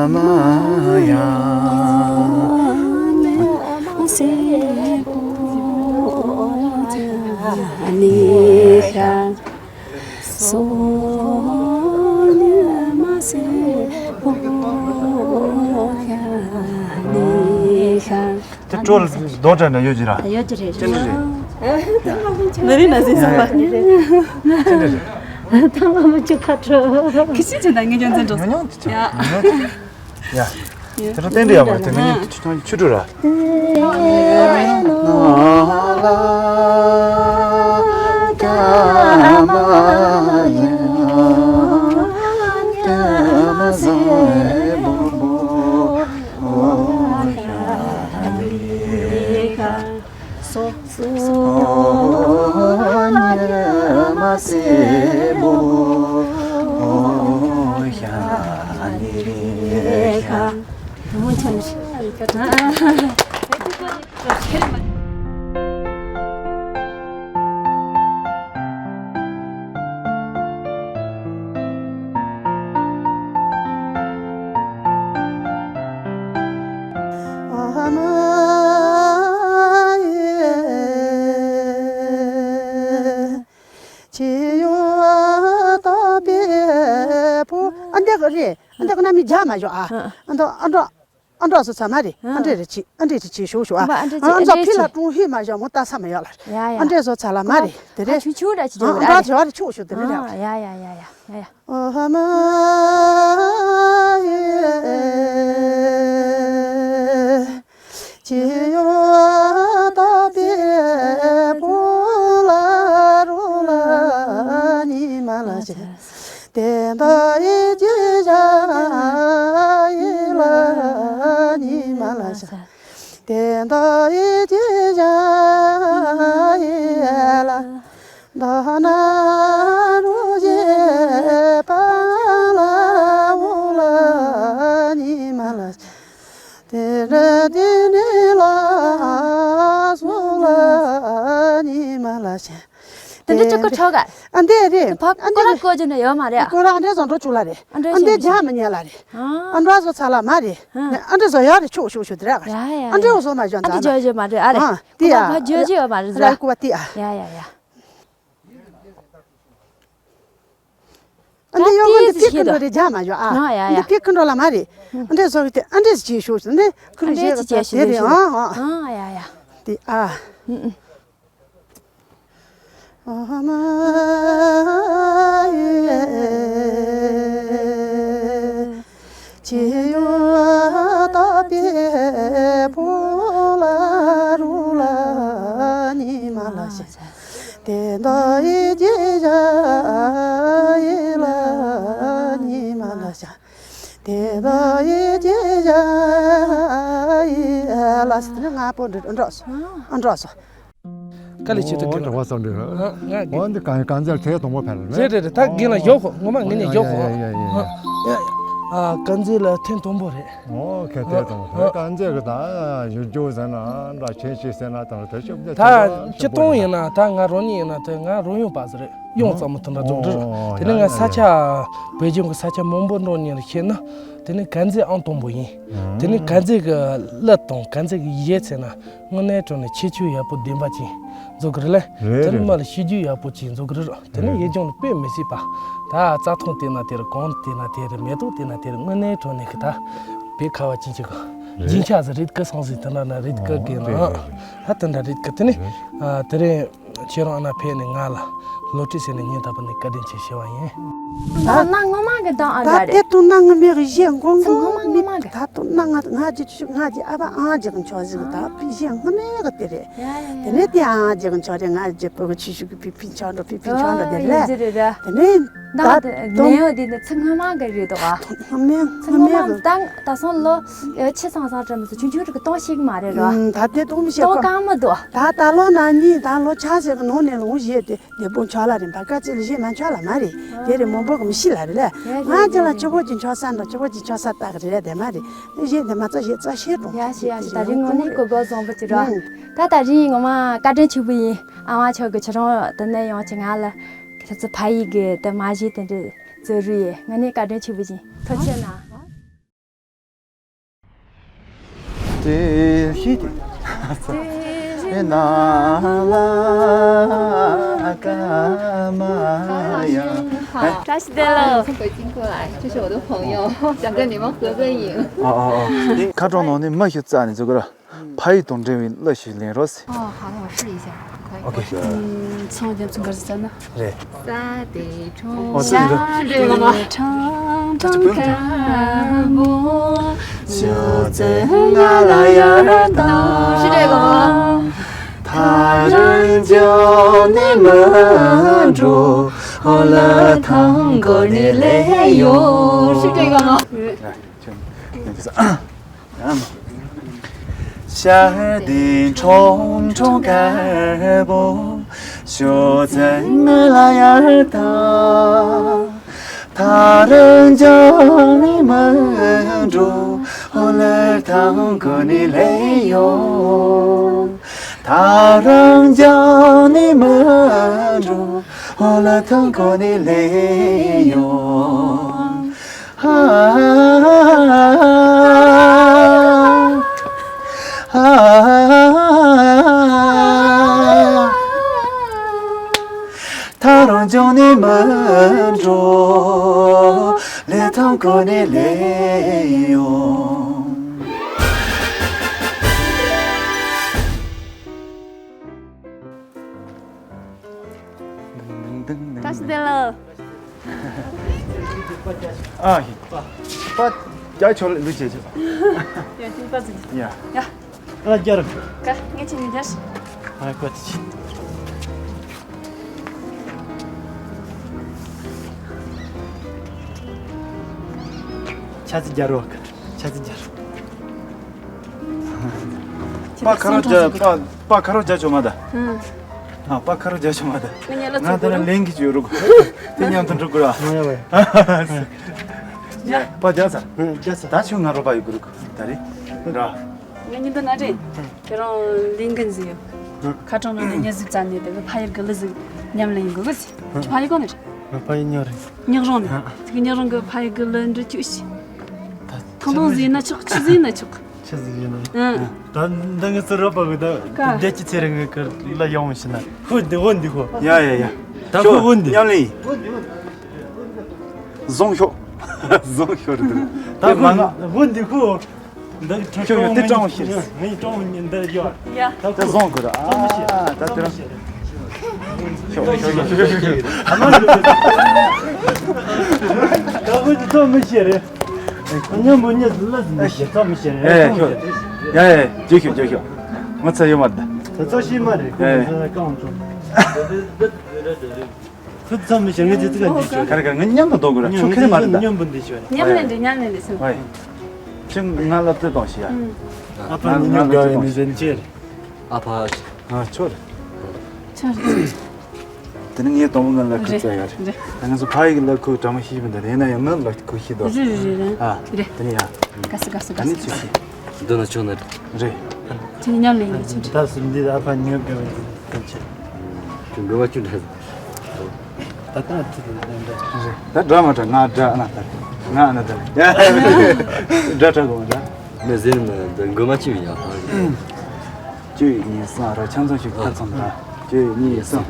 མ་ཡ། སོ་ཉི་མ་སེར་པོ་ཤ་ནི་ཤ། དེ་སྤྲོ་ལ་རྡོ་འདྲ་འདྲ་ཡོད་ཀྱི་ར། ཡོད་ཀྱི་རེད། ཅི་འདྲ་རེད། ནི་རི་ན་ཟིན་སོང་བ། ཅི་འདྲ་རེད། ཐང་ལ་མ་བཅུག་ཁ་དྲོ། ཁི་ཤི་ཅི་ད་ངེས་ཀྱང་འཛིན་འགྲོ་སོང་། ཡ། ཡ། དེ་ཚོ་ཏན་ཏན་ཡག་པོ་རེད། དེ་ནི་ཆུ་ཆུ་ཆུ་དྲོད་ར། སོ། སོ་ཉི་མ་སེར་པོ་ཤ་ནི་ཤ། ཨ་མ་ཡེ། ཅི་ཡོད་དག་པའི་བུ། ཨ་འདྲ་གི་རེད། ཨ་འདྲ་གི་ན་མི་རྒྱག་མ་ཞོག་ཨ། ཨ་འདྲ་ཨ་འདྲ་ཨ་འདྲ་བཟོ་ཚར་མ་རེད། ཨ་འདྲ་རེད་ཅི། ཨ་འདྲ་རེད་ཅི་ཞོག་ཞོག་ཨ། ཨ་འདྲ་ཕི་ལ་ཀྲུང་ཧི་མ་ཞོག་མོ་ལྟ་ས་མ་ཡོད་ལ། ཡ་ཡ། ཨ་འདྲ་བཟོ་ཚར་ལ་མ་རེད་དེ་རེད། ཆུང་ཆུང་འདྲ་ཅི་ཨ་འདྲ་བཟོ་བ་རེད་ཆོག་ཞོག་དེ་རེད། ཡ་ཡ་ཡ་ཡ་ཡ། ཨ་མ་ཡེ། ཅི་ཡོད་དག་པའི་བུ་ལ་རུ་ལ་ཉི་མ་ལ་ཅི། དེ་འདྲ་ཡི་ཅི་བྱ་ཡི་ལ་ཉི་མ་ལ་ཅི། དེ་འདྲ་ཡི་ཅི་བྱ་ཡི་ལ། ད་ན་རུ་ཇེ་པ་ལ་འུ་ལ་ཉི་མ་ལ། དེ་ར་དེ་ནི་ལ་སུ་ལ་ཉི་མ་ལ་ཤ། དེ་འདྲ་ཅི་ཀོ་ཆོག་ག་ཨ་འདྲ་རེད། ཕ་ཨ་ཀོ་ར་འདྲ་ཀོ་ཇི་ན་ཡོད་མ་རེད། ཀོ་ར་ཨ་འདྲ་བཟང་འགྲོ་བཅུག་ལ་རེད། ཨ་འདྲ་ཨ་འདྲ་བྱ་མི་ཉན་ལ་རེད། ཨ་འདྲ་བཟོ་ཚར་ལ་མ་རེད། ཨ་འདྲ་བཟོ་ཡག་རེད་ཆོག་ཆོག་ཆོག་དེ་ར། ཡ་ཡ་ཡ། ཨ་འདྲ་བཟོ་མ་བྱོན་ཨ་འདྲ་ཛ་ཇོ་ཇོ་མ་རེད། ཨ་རེད། ཨ་དེ་ཡ། ཕ་ཇོ་ཇོ་ཡོད་མ་རེད་ཛ། ར་ཀུ་བ་དེ་ཡ། ཡ་ཡ་ཡ། ཨ་འདི་ཡོང་གི་འདི་ཏི་ཀི་འགྲོ་རེ་རྒྱ་མ་ཡོ་ཨ། ཨ་ཡ་ཡ། འདི་ཏི་ཀི་འགྲོ་ལ་མ་རེད། ཨ་འདྲས་བཟོ་གི་དེ་ཨ་འདྲས་ཅིག་ཤོག་ཟེར་འདི་ཁུ་རེ་ཨ་འདྲས་ཅིག་བྱས་ཤིག་དེ་རེད། ཨ་ཨ། ཨ་ཡ་ཡ། དེ་ཨ། ཨུ་ཨུ། དེ་ལ་ཡི་ཅི་ཡ་ཡི་ལ་སི་ང་པོ་འགྲོ་སོ་འགྲོ་སོ། དཀའ་ལས་ཆེ་ཐུབ་ཀྱི་རེད། ང་འདི་གང་གང་ཚར་ཐེ་དང་པོ་ཕེབས་རེད། རེད་རེད། ད་རྒན་ལ་ཞོག་ཁོ་ངོ་མ་ངེད་གཉིས་ཞོག་ཁོ། ཨ་གང་ཚེ་ལ་ཐེངས་དང་པོ་རེད། ཨོ་ཁེ་ཐེ་དང་པོ་གང་ཚེ་གི་ད་ཡུལ་ཇོ་ཟེར་ན་འདྲ་ཆེན་ཆེ་ཟེར་ན་དང་དེ་ཤོབ་ད་ཅི་གཏོང་ཡིན་ན་ད་ང་རང་ཉིད་ཡིན་ན་དེ་ང་རང་ཡོང་པ་ཟེར་རེད། ཡོང་ཙམ་མ་ཐུན་འདྲ་རྫོགས་འདྲི་རོགས། དེ་ནས་ང་ས་ཆ་བོད་ལྗོངས་ཀྱི་ས་ཆ་མང་པོ་འགྲོ་མྱོང་ཤེས་ན། དེ་ནས་དཀར་མཛེས་ཨང་དང་པོ་ཡིན། དེ་ནས་དཀར་མཛེས་ཀྱི་གླུ་དང་དཀར་མཛེས་ཀྱི་གཞས་ཚེ་ན་དངོས་གནས་དྲང་ནས་ཁྱད་ཆོས་ཡག་པོ་ལྡན་པ་ཅིག་བཟོ་གི་རེད་ལེ། དེ་ནས་མ་ལ་ཤེས་རྒྱུ་ཡག་པོ་ཅིག་བཟོ་གི་རེད་རོགས། དེ་ནས་ཡུལ་ལྗོངས་ལ་དཔེ་མི་སྲིད་པ། ད་རྩྭ་ཐང་བལྟས་ན་དེ་རེད། གངས་བལྟས་ན་དེ་རེད། མེ་ཏོག་བལྟས་ན་དེ་རེད། དངོས་གནས་དྲང་ནས་ཀྱི་ད་བོད་ཁ་བ་ཅན་ཅིག་གི་རྒྱན་ཆ་ཟིག་རེད་གི་སང་ཟིག་དེ་འདྲ་ན་རེད་གི་གི་ན་ཨ་དེ་འདྲ་རེད་གི། དེ་ནས་དེ་རིང་ཁྱེད་རང་ཨ་ན་ཕེབས་ནས་ང་ལ་སློབ་ཁྲིད་བྱས་ནས་སྙིང་ཐག་པ་ནས་བཀའ་དྲིན་ཆེ་ཞུ་བ་ཡིན། ད་ན་ངོ་མ་གི་དང་ཨ་འདྲ་ད་རེད། དེ་དུང་ན་ངོ་མའི་གི་གཞས་མགོ་ཚིག་ངོ་མ་ངོ་མ་གི་ད་དུང་ན་ང་ང་ཅི་ཆུ་ང་ཅི་ཨ་ཕ་ཨང་ཅི་གི་མཆོག་ཟིག་ད་ཕི་གཞས་ངོ་མའི་གི་དེ་རེད། ཡ་ཡ་ཡ། དེ་ནས་དེ་ཨང་ཅི་གི་མཆོག་རེད། ང་ཅི་བུ་གི་ཆུ་ཤུགས་གི་ཕི་ཕི་མཆོག་འགྲོ་ཕི་ཕི་མཆོག་འགྲོ་དེ་ཨོ་རེད། ཡིན་གྱི་རེད་ར། དེ་ནས་ད་ད་དུང་ནེའོ་དེ་ནི་ཚིག་ངོ་མ་གི་རེད་དོ། ངོ་མའི་ཚིག་ངོ་ངོ་མའི་མ་གི་ད་ད་སོང་ལོ་ཆི་ཚང་ཚང་གྲམ་སུ་ཆུང་ཆུང་རིག་གི་སྟོང་ཞིག་མ་རེད་རོ། ད་དེ་སྟོང་མི་ཤེས་སྟོང་གང་མི་འདུག་ད་ད་ལོ་ན་ནི་ད་ལོ་ཆ་ཟེར་གི་ནང་ནས་ལོ་བཞེས་ཏེ། དེ་བོ་ཆོག་ལ་རིམ་པ་དཀའ་ཚེ་ལ་བཞེས་མ་ཆོག་ལ་མ་རེད། དེ་རེད་མང་པོ་གི་མི་ཤི་ལ་རེད་ལ། ང་ཅི་ལ་ཆུ་བོ་ཅི་ཆོག་ས་འགྲོ་ཆུ་བོ་ཅི་ཆོག་ས་ལྟ་གི་རེད་དེ་མ་རེད། བཞེས་དེ་མ་ཚོ་བཞེས་ཚོ་ཤེས་རུང་། ཡ་ཤི་ཡ་ཤི། ད་རིང་ངོ་ནི་གོ་གོ་བཟང་པོ་ཅི་རོ། ད་ད་རིང་ངོ་མ་བཀའ་དྲིན་ཆེ་པོ་ཡིན། ཨ་མ་ཆོག་གི་ཁྱེད་རང་དེ་ནས་ཡོང་ཅི་ང་ལ་ཁྱེད་ཚོ་ཕ་ཡིག་གི་དེ་མ་བཞེས་དེ་འདྲ་ཚོ་རུ་ཡེ་ངོ་ནི་བཀའ་དྲིན་ཆེ་པོ་ཡིན། ཐུགས་རྗེ་གནང་། དེ་ཤི་དེ་ན་ལ་ཀ་མ་ཡ། བཀྲ་ཤིས་བདེ་ལེགས། 从北京过来，这是我的朋友，想跟你们合个影。哦哦哦，ཁ་གྲོང་ནང་ནས་མི་ཞིག་རྩ་ནས་འཛུལ་གི་ར། ཕ་ཡིག་དང་འབྲེལ་བའི་གླུ་ཞིག་ལེན་རོགས་ཟེར། 哦，好，那我试一下。可以。 OK。 ཚང་རྒྱ་མཚོ་འགར་ཟ་ན། རེད། ས་དེ་ཁྲོང་ཨོ་ས་འགར། 是这个吗？ ཁྲང་ཁྲང་ཁ་བོ། ཞོ་ཙེ་ང་ལ་ཡར་ད། 是这个吗？ ཐ་རང་ཅོ་ནི་མ་འགྲོ། ཧོ་ལ་ཐང་གོ་ནི་ལེ་ཡོ། 是这个吗？ ཤར་དེ་ཁྲོང་ཁྲོང་དཀར་པོ། ཞོ་ཙེ་ང་ལ་ཡར་ད། ཐ་རང་ཅོ་ནི་མ་འགྲོ། ཧོ་ལ་ཐང་གོ་ནི་ལེ་ཡོ། ཐ་རང་ཅོ་ནི་མ་འགྲོ། ཧོ་ལ་ཐང་གོ་ནི་ལེ་ཡོ། ཐ་རང་ཅོ་ནི་མ་འགྲོ། ལེ་ཐང་གོ་ནི་ལེ་ཡོ། བཀྲ་ཤིས་བདེ་ལེགས། ཨ་ཧི། པ་རྒྱ་ཆོ་ལུ་ཅེ་ཆོ། ཡ་ཅིག་པ་ཅིག་ཡ། ཡ། ཨ་རྒྱ་རུ། ཀ་ངེ་ཆི་ནི་རྒྱ། ཨ་ཀ་ཅི་ཆི། ཆ་ཅི་རྒྱ་རུ་ཀ། ཆ་ཅི་རྒྱ་རུ། པ་ཁ་རོ་རྒྱ་པ་པ་ཁ་རོ་རྒྱ་ཆོ་མ་ད། ཨ་པ་ཁ་རོ་རྒྱ་ཆོ་མ་ད། ང་ད་ལ་ལེན་གི་ཅོ་རུ་གོ། དེ་མཉམ་དུ་འགྲོ་གོ་ར། མ་ཡ་བ་ཡ། པ་རྒྱ་ས། རྒྱ་ས། ད་ཆོ་ང་རོ་པ་ཡོད་གོ་རུ་གོ། ད་རེ་ར། ང་ཉིན་དུ་ན་རེ། དེ་རང་ལེན་གི་ཟིག་ཡོད། ཁ་གྲངས་ནང་ནས་ཉི་ཟིག་ཙམ་ནས་དེ་གི་ཕ་ཡུལ་གི་ལི་ཟིག་ཉམས་ལེན་གོ་གི་ཟིག་ཕ་ཡུལ་གོ་ནི་རེད། ཕ་ཡུལ་ཉག་རེད། ཉག་རོང་ནས། ཨ། ཚིག་ཉག་རོང་གི་ཕ་ཡུལ་གི་ལི་འདྲི་ཁྱུ་ཤི། ཐང་ཐང་ཟིན་ན་ཆོག་ཆུ་ཟིན་ན་ཆོག་ཆུ་ཟིན་ཡིན་ན། ཨ། ད་འདི་ངི་ཚུར་རོ་པ་གི་ད་ཀ་བདེ་སྐྱིད་ཚེ་རིང་གི་ལ་ཡོང་ཤི་ན། ཧོ་འདི་ཧོ་འདི་ཧོ། ཡ་ཡ་ཡ། ད་ཧོ་ཧོ་འདི། ཉམས་ལེན། བཟུང་ཤོག་བཟུང་ཤོག་རེད། ད་དེ་མ་ང་། ཁོ་འདི་ཁོ། འདི་ཁྱོད་ཡོད་དེ་སྤྲང་བོ་ཞིག་རེད། ངའི་སྤྲང་བོ་འདི་ཡོད། ཡ། ད་བཟུང་དགོས་ར། ཨ། ད་དེ་རང་། ཤོག་ཤོག་ཤོག་ཤོག་ཤོག་ད་ཁོ་འདི་ཐོབ་མི་ཤེས་རེད། ཁོ་མཉམ་པོ་གཉིས་སུ་ལ་ཟིན་ནས་ཐོབ་མི་ཤེས་རེད། ཨེ་ཤོག་ཡ་ཡ། རྗེས་ཤོག་རྗེས་ཤོག་ང་ཚ་ཡོད་མ་རེད། ད་ཚོ་ཤེས་མ་རེད། ཨེ། ཁོ་ཚ་ཡོད་མ་རེད། ཁོ་ཚ་མི་ཤེས། ངས་ཅི་ཙི་ག་འདི་ཆོད། ག་རེ་ག་རེ། ང་མཉམ་དུ་འདོགས་དགོས་ར། ཁྱོད་ཁེ་རེ་མ་རེད་ད། མཉམ་པོ་འདི་ཆོད། མཉམ་ལས་འདི་མཉམ་ལས་འདི་སོང་། ཨེ། ཁྱོད་ང་ལ་ལྟོས་དང་ཞིག་ཡ། ཨ་ཕ་ང་ང་ལ་ལྟོས་དང་ཞིག་ཨ་ཕ། ཨ་ཆོད། དེ་ནི་ངའི་དང་པོ་ང་ལ་ཁུ་རེད། ཙ་ཡ་རེད། རེད། ད་ང་ཚོ་ཕ་ཡིག་ལ་ཁུ་གྲ་མ་ཤེས་མི་འདུག་ཡིན་ན་ཡང་ང་ལ་ཁུ་ཤེས་འདུག་རེད་རེད་རེད། ཨ། རེད། དེ་ནི་ཡ། དགའ་སི་དགའ་སི་ད་དགའ་ནི་སི་ཅི་ཤེས། འདི་ན་ཆོག་ན་རེད། རེད། ཁྱེད་མཉམ་ལས་ཡིན་ཆུ། ད་སུམ་འདི་ཨ་ཕ་ཉོ་དགོས་པའི་དོན་ཆེ། ཁྱོད་འགོ་བ་ཆུ་འདྲ། ད་ད་ད་ད་ད། རེད། ད་འདྲ་མ་འདྲ། ང་འདྲ་ཨ་ན་ད། ང་ཨ་ན་ད། འདྲ་འདྲ་གོ་འདྲ། མི་ཟེར་མི་འདི་འགོ་མ་ཆུ་ཡིན་ཡ། བཅུ་གཉིས་སང་ར་ཆང་ཚང་ཞིག་ཐབ་ཚང་ར། བཅུ་གཉིས་སང་།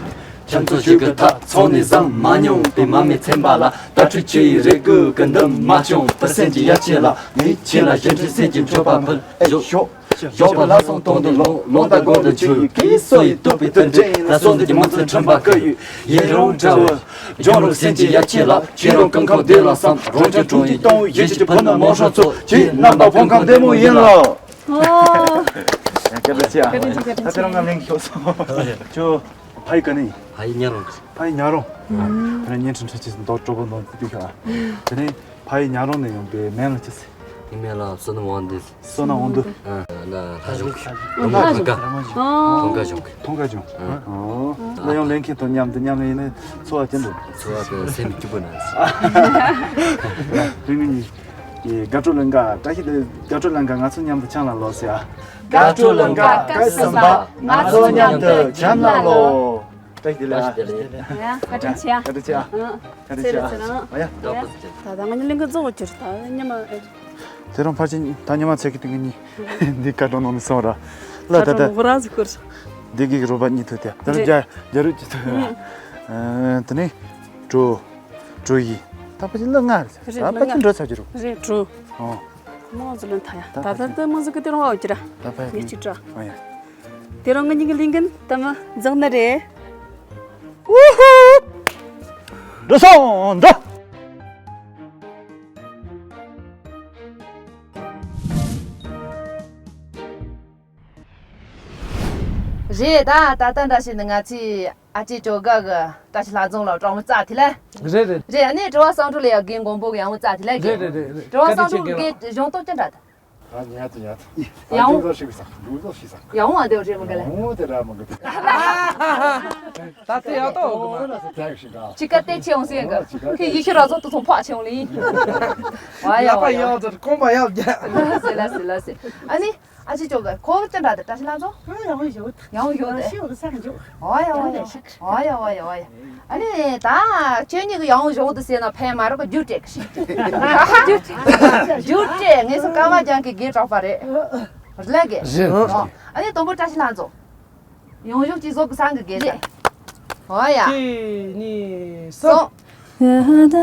ཁྱམས་ཚོ་ཞིག་གི་ཐག་ཚོགས་ནས་བཟང་མ་མྱོང་པའི་མ་མི་ཚན་པ་ལ། ད་ཁྲུ་ཆུ་ཡི་རེ་སྐུལ་གི་འདུན་མ་བྱུང་བུ་སེམས་ཀྱི་ཡ་ཆེ་ལ། ངས་ཁྱེད་ལ་གཞན་འཕྲུལ་སེམས་ཀྱི་མཆོད་པ་འབུལ་ཨེ་ཞོག་ཞོག་པ་ལ་སོང་དོང་དུ་ལོང་ལོང་ད་དགོང་དུ་ཆུ་ཡི་གི་སོ་ཡི་གཏུབ་པའི་དུར་འདྲེན་ལ་སོང་དུ་གྱི་མང་ཚོགས་ཁྲིམས་པ་བཀའ་ཡོད་ཡིན་རུང་འདྲ་བོ། ལྗོངས་རུ་སེམས་ཀྱི་ཡ་ཆེ་ལ་ཁྱེད་རང་ཀུན་ཁང་བདེ་ལ་བསམ་རོང་ཆེན་དྲུང་ཡིག་གཏོང་བའི་ཡིད་ཀྱི་བུ་ནི་མང་སྲོང་ཚོ་ཁྱེད་རྣམ་པ་ཕོ་ཁང་བདེ་མོ་ཡིན་ལ། ཨོ། ཡ་སྐད་ཆ་ཆེ་ཨ། སྐད་ཆ་ཆེ་སྐད་ཆ་ཆེ། ད་དེ་རང་ང་ལེན་ཤོག་སོང་། ཁྱོད། ཕ་ཡི་ག་ནས་ཡིན། ཕ་ཡི་ཉག་རོང་། ཕ་ཡི་ཉག་རོང་། ཨ། ཕ་ཡི་ཉག་རོང་ཁྲིམས་ཁྲ་ཆེ་མདོག་སྤྲོ་པོ་མདོག་འདི་ཤ། དེ་ནས་ཕ་ཡི་ཉག་རོང་ནས་ཡོང་པའི་མིང་ལ་ཅི་ཟེར། ངའི་མིང་ལ་བསོད་ནམས་དབང་འདུས། བསོད་ནམས་དབང་འདུས། ཨ། ན་ལྷ་གཞུང་གི། ཨ། ལྷ་གཞུང་གི། ཨ། ཐང་ག་གཞུང་གི། ཐང་ག་གཞུང་། ཨ། ཨོ། ལ་ཡང་ལེན་མཁན་དང་མཉམ་དུ་མཉམ་ལ་ཡིན་ན་འཚོ་བ་ཅི་འདྲ། འཚོ་བ་དང་སེམས་སྐྱིད་པོ་ན། རིང་མིན་ནི། དགའ་སྤྲོ་ལང་ཀ་བཀྲ་ཤིས་བདེ། དགའ་སྤྲོ་ལང་ཀ་ང་ཚོ་མཉམ་དུ་འཆམ་ལ་ལོག་ཟེར་ཨ། དགའ་སྤྲོ་ལང་ཀ་སྐབས་གསུམ་པ་ང་ཚོ་མཉམ་དུ་འཆམ་ལ་ལོག་བཀྲ་ཤིས་བདེ་ལེགས་ཨ། བཀྲ་ཤིས་བདེ་ལེགས། ཡ། བཀའ་དྲིན་ཆེ་ཨ། བཀའ་དྲིན་ཆེ་ཨ། ཨ། བཀའ་དྲིན་ཆེ་ཨ། ཚེ་རིང་། ཨ་ཡ། ད་ད་ང་གཉིས་ལིང་ག་རྫོགས་གྱུར་ད་ཉི་མ། དེ་རིང་ཕལ་ཆེར་ད་ཉི་མ་ཚེ་གི་སྟེང་གི་གཉིས་འདི་ཀ་གྲོ་ནང་ནས་སོང་ར། ལ་ད་ད། ཁོ་རང་ཟིག་སྐོར། འདི་གི་རོ་པ་གཉིས་ཐུག་དེ་ད་རེད། རྒྱ་རྒྱ་རུ་གྱི་ཐུག་ཨ། དེ་ནས་གྲོ། གྲོ་ཡི། ད་ཕལ་ཆེར་ལོ་ལྔ་རེད། རེད། ད་ཕལ་ཆེར་ལྔ་འགྲོ་ཚར་གྱི་རུ། རེད་འགྲོ། ཨོ། མང་ཟིག་ལོན་ཐ་ཡ། ད་ད་ཕལ་ད་ཆེར་ད་མང་ཟིག་གི་དེ་རང་བ་འོ་ཀྱི་ར། ད་ཕལ་ངས་ཆི་དྲ། ཨོ་ཡ། དེ་རང་ང་གཉིས་ཀྱི་ལིང་གིན་ད་མ་འཛག་ནི་རེད། ཝུ་ཧུ། འགྲོ་སོང་འགྲོ། རེད་ད། ད་ལྟ་འདྲ་བྱས་ནས་ང་ཚོས་ཨ་ཅེ་ཇོ་དགའ་གི་བཀྲ་ཤིས་ལྷ་རྫོང་ལ་དྲང་མོ་རྩ་དེ་ལ། རེད་རེད། རེད། ཨ་ནི་དྲི་བ་བསམ་གྲུ་ལ་ཡ་རྒན་མགོན་པོ་གི་ཡང་མོ་རྩ་དེ་ལ་རེད། རེད་རེད་རེད། དྲི་བ་བསམ་གྲུ་གི་གཞུང་དོན་ཅི་འདྲ་ད། ཨ་ཉལ་ཏུ་ཉལ་ཏུ། ཡང་། ཡང་། ལུག་ལོ་ཞིག་ཟ། ལུག་ལོ་ཞིག་ཟ། ཡང་བ་དེ་རེད་མོ་ག་ལ། ཡང་དེ་ར་མོ་ག་དེ། ད་ལྟ་ཡག་ཏོ་གི་མ། ཅི་ཀ་ཏེ་ཆེ་འོང་སེ་ག་ཁི་ཡི་ཤི་ར་ཟོ་ཏུ་ཚོང་ཕག་ཆེ་འོང་ལི། ཝ་ཡ་ལ་པ་ཡ་ཡག་ཏུ་ཀོང་པ་ཡག་རྒྱ། ལ་སེ་ལ་སེ་ལ་སེ། ཨ་ནི། ཨ་ཅེ་ཅོ་ག་ཁོ་ཅི་འདྲ་དེ་བཀྲ་ཤིས་ལྷ་མཚོ། ཡང་ཡོད་དེ། ཡང་ཡོད་དེ། ཤི་བ་སང་འཇོག་ཝ་ཡ་ཝ་ཡ། ཝ་ཡ་ཝ་ཡ་ཝ་ཡ། ཨ་ནི་ད་ཁྱོད་གཉིས་ཀྱི་ཡང་བཞུགས་དུ་ཟེར་ན་ཕན་མ་རོགས་རྒྱུ་སྤྲད་གི་ཞིག་རྒྱུ་སྤྲད། ངས་སུ་ཀ་མ་ཅང་གི་རྒྱུ་སྤྲད་པ་རེད། ལས་གི། རེད། ཨ་ནི་དང་པོ་བཀྲ་ཤིས་ལྷ་མཚོ། ཡང་བཞུགས་ཀྱི་བཟོ་གི་སང་གི་གི་རེད། ཝ་ཡ། གཅིག་གཉིས་གསུམ། གསུམ།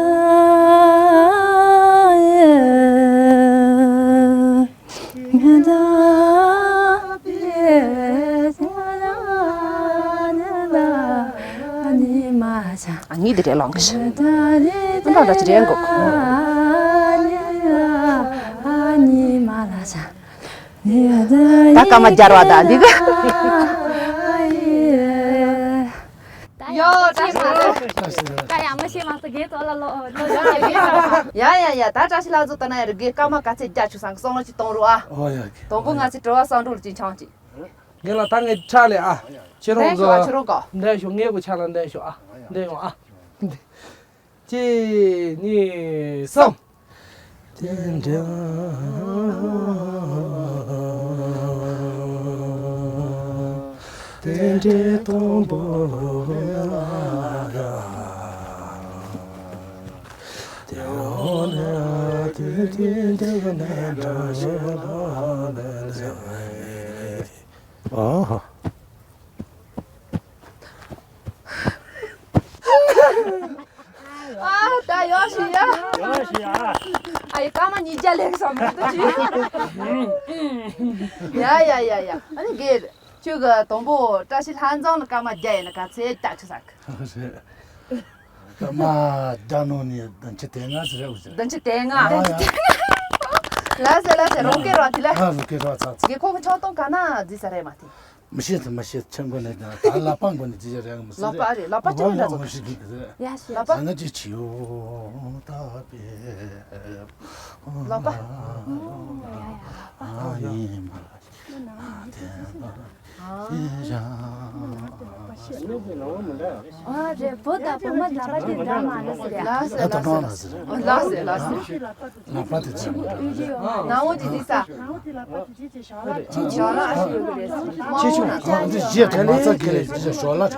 ཨ་ནི་འདི་རེད་ལོང་གི་ཤི། ཨ་འདྲ་འདྲ་ཅི་རེད་འགོག་ད་སྐར་མ་སྦྱར་བ་དང་འདི་ག་ཡོ། བཀྲ་ཤིས་བདེ་ལེགས། ཀ་ཡ་མ་ཤེས་མ་སོ་རྒན་ཚོ་ལ་ལོ་ལོ་ཡ་ཡ་ཡ། ད་བཀྲ་ཤིས་ལྷ་མཚོ་ལྟ་ན་ཡ་རེད། རྒན་སྐར་མ་ག་ཚད་རྒྱ་ཆུ་སང་གི་སང་ལོ་ཅི་གཏོང་རོགས་ཨ། ཨོ་ཡ། དང་པོ་ང་ཚོས་དྲི་བ་བསམ་གྲུ་ལ་ཅིག་འཆང་ཅིག་ངས་ལ་ད་ངས་ཕྱག་ལས་ཨ། ཁྱེད་རང་འདེན་ཤོག་ཨ། གི་ཁྱེད་རང་ག་འདེན་ཤོག་ངས་གོ་ཕྱག་ལ་འདེན་ཤོག་ཨ། འདེན་ཡོང་ཨ། གཅིག་གཉིས་གསུམ། ཨ། ད་ཡོད་ཤི་ཡ། ཡ་ཡ་ཡ་ཡ། ཨ་ནི་དགེ་རེད། ཁྱོད་ཀྱི་དང་པོ་བཀྲ་ཤིས་ལྷ་འཛོམས་ལ་སྐར་མ་བརྒྱ་ཡིན་ན་ག་ཚད་ལྟ་ཆོག་ས་གི། རེད། སྐར་མ་བརྒྱ་ནང་ནས་བདུན་ཅུ་དོན་ལྔ་ཟེར་རེད་འོ་ཟེར། བདུན་ཅུ་དོན་ལྔ། ཨ་ཡ། ལགས་སེ་ལགས་སེ། རང་སྐད་རོགས་དེ་ལ། ཨ་རང་སྐད་རོགས་ཚ་ཚ། དགེ་ཁོང་གི་ཆོག་གཏོང་ག་ན་བརྩི་ས་རེད་མ་དེ། མི་ཤེས་ཚེ་མི་ཤེས་ཚེ་མགོ་ནས་ཀྱང་ད་ལག་པ་མགོ་ནས་ཅི་བྱ་རེད་མི་ཟེར། ལག་པ་རེད། ལག་པ་ཅི་འདྲ་ཚོ། ཡ་ཤེས། ལག་པ། ང་ཅི་ཆི་ཡོ་ད་པེ། ལག་པ། ཨ་ཡིན་མ་ཨ་རེད། བུ་དང་བུ་མོ་ལག་པ་དེ་འདྲ་མ་རེད་ཟེར་ཡ། ལགས་སེ་ལགས་སེ་ལགས་སེ། ལགས་སེ་ལགས་སེ། ལག་པ་དེ་ཚོ་མི་འདྲ་བ་རེད། ནང་འོ་དེ་དེ་ས། ཆེ་ཆུང་ཨ་ཞིག་ཡོད་རེད། ཆེ་ཆུང་ཨ་འདི་བཞི་དང་མ་རྩ་གི་རེད། འདི་ཞོ་ལ་རེད།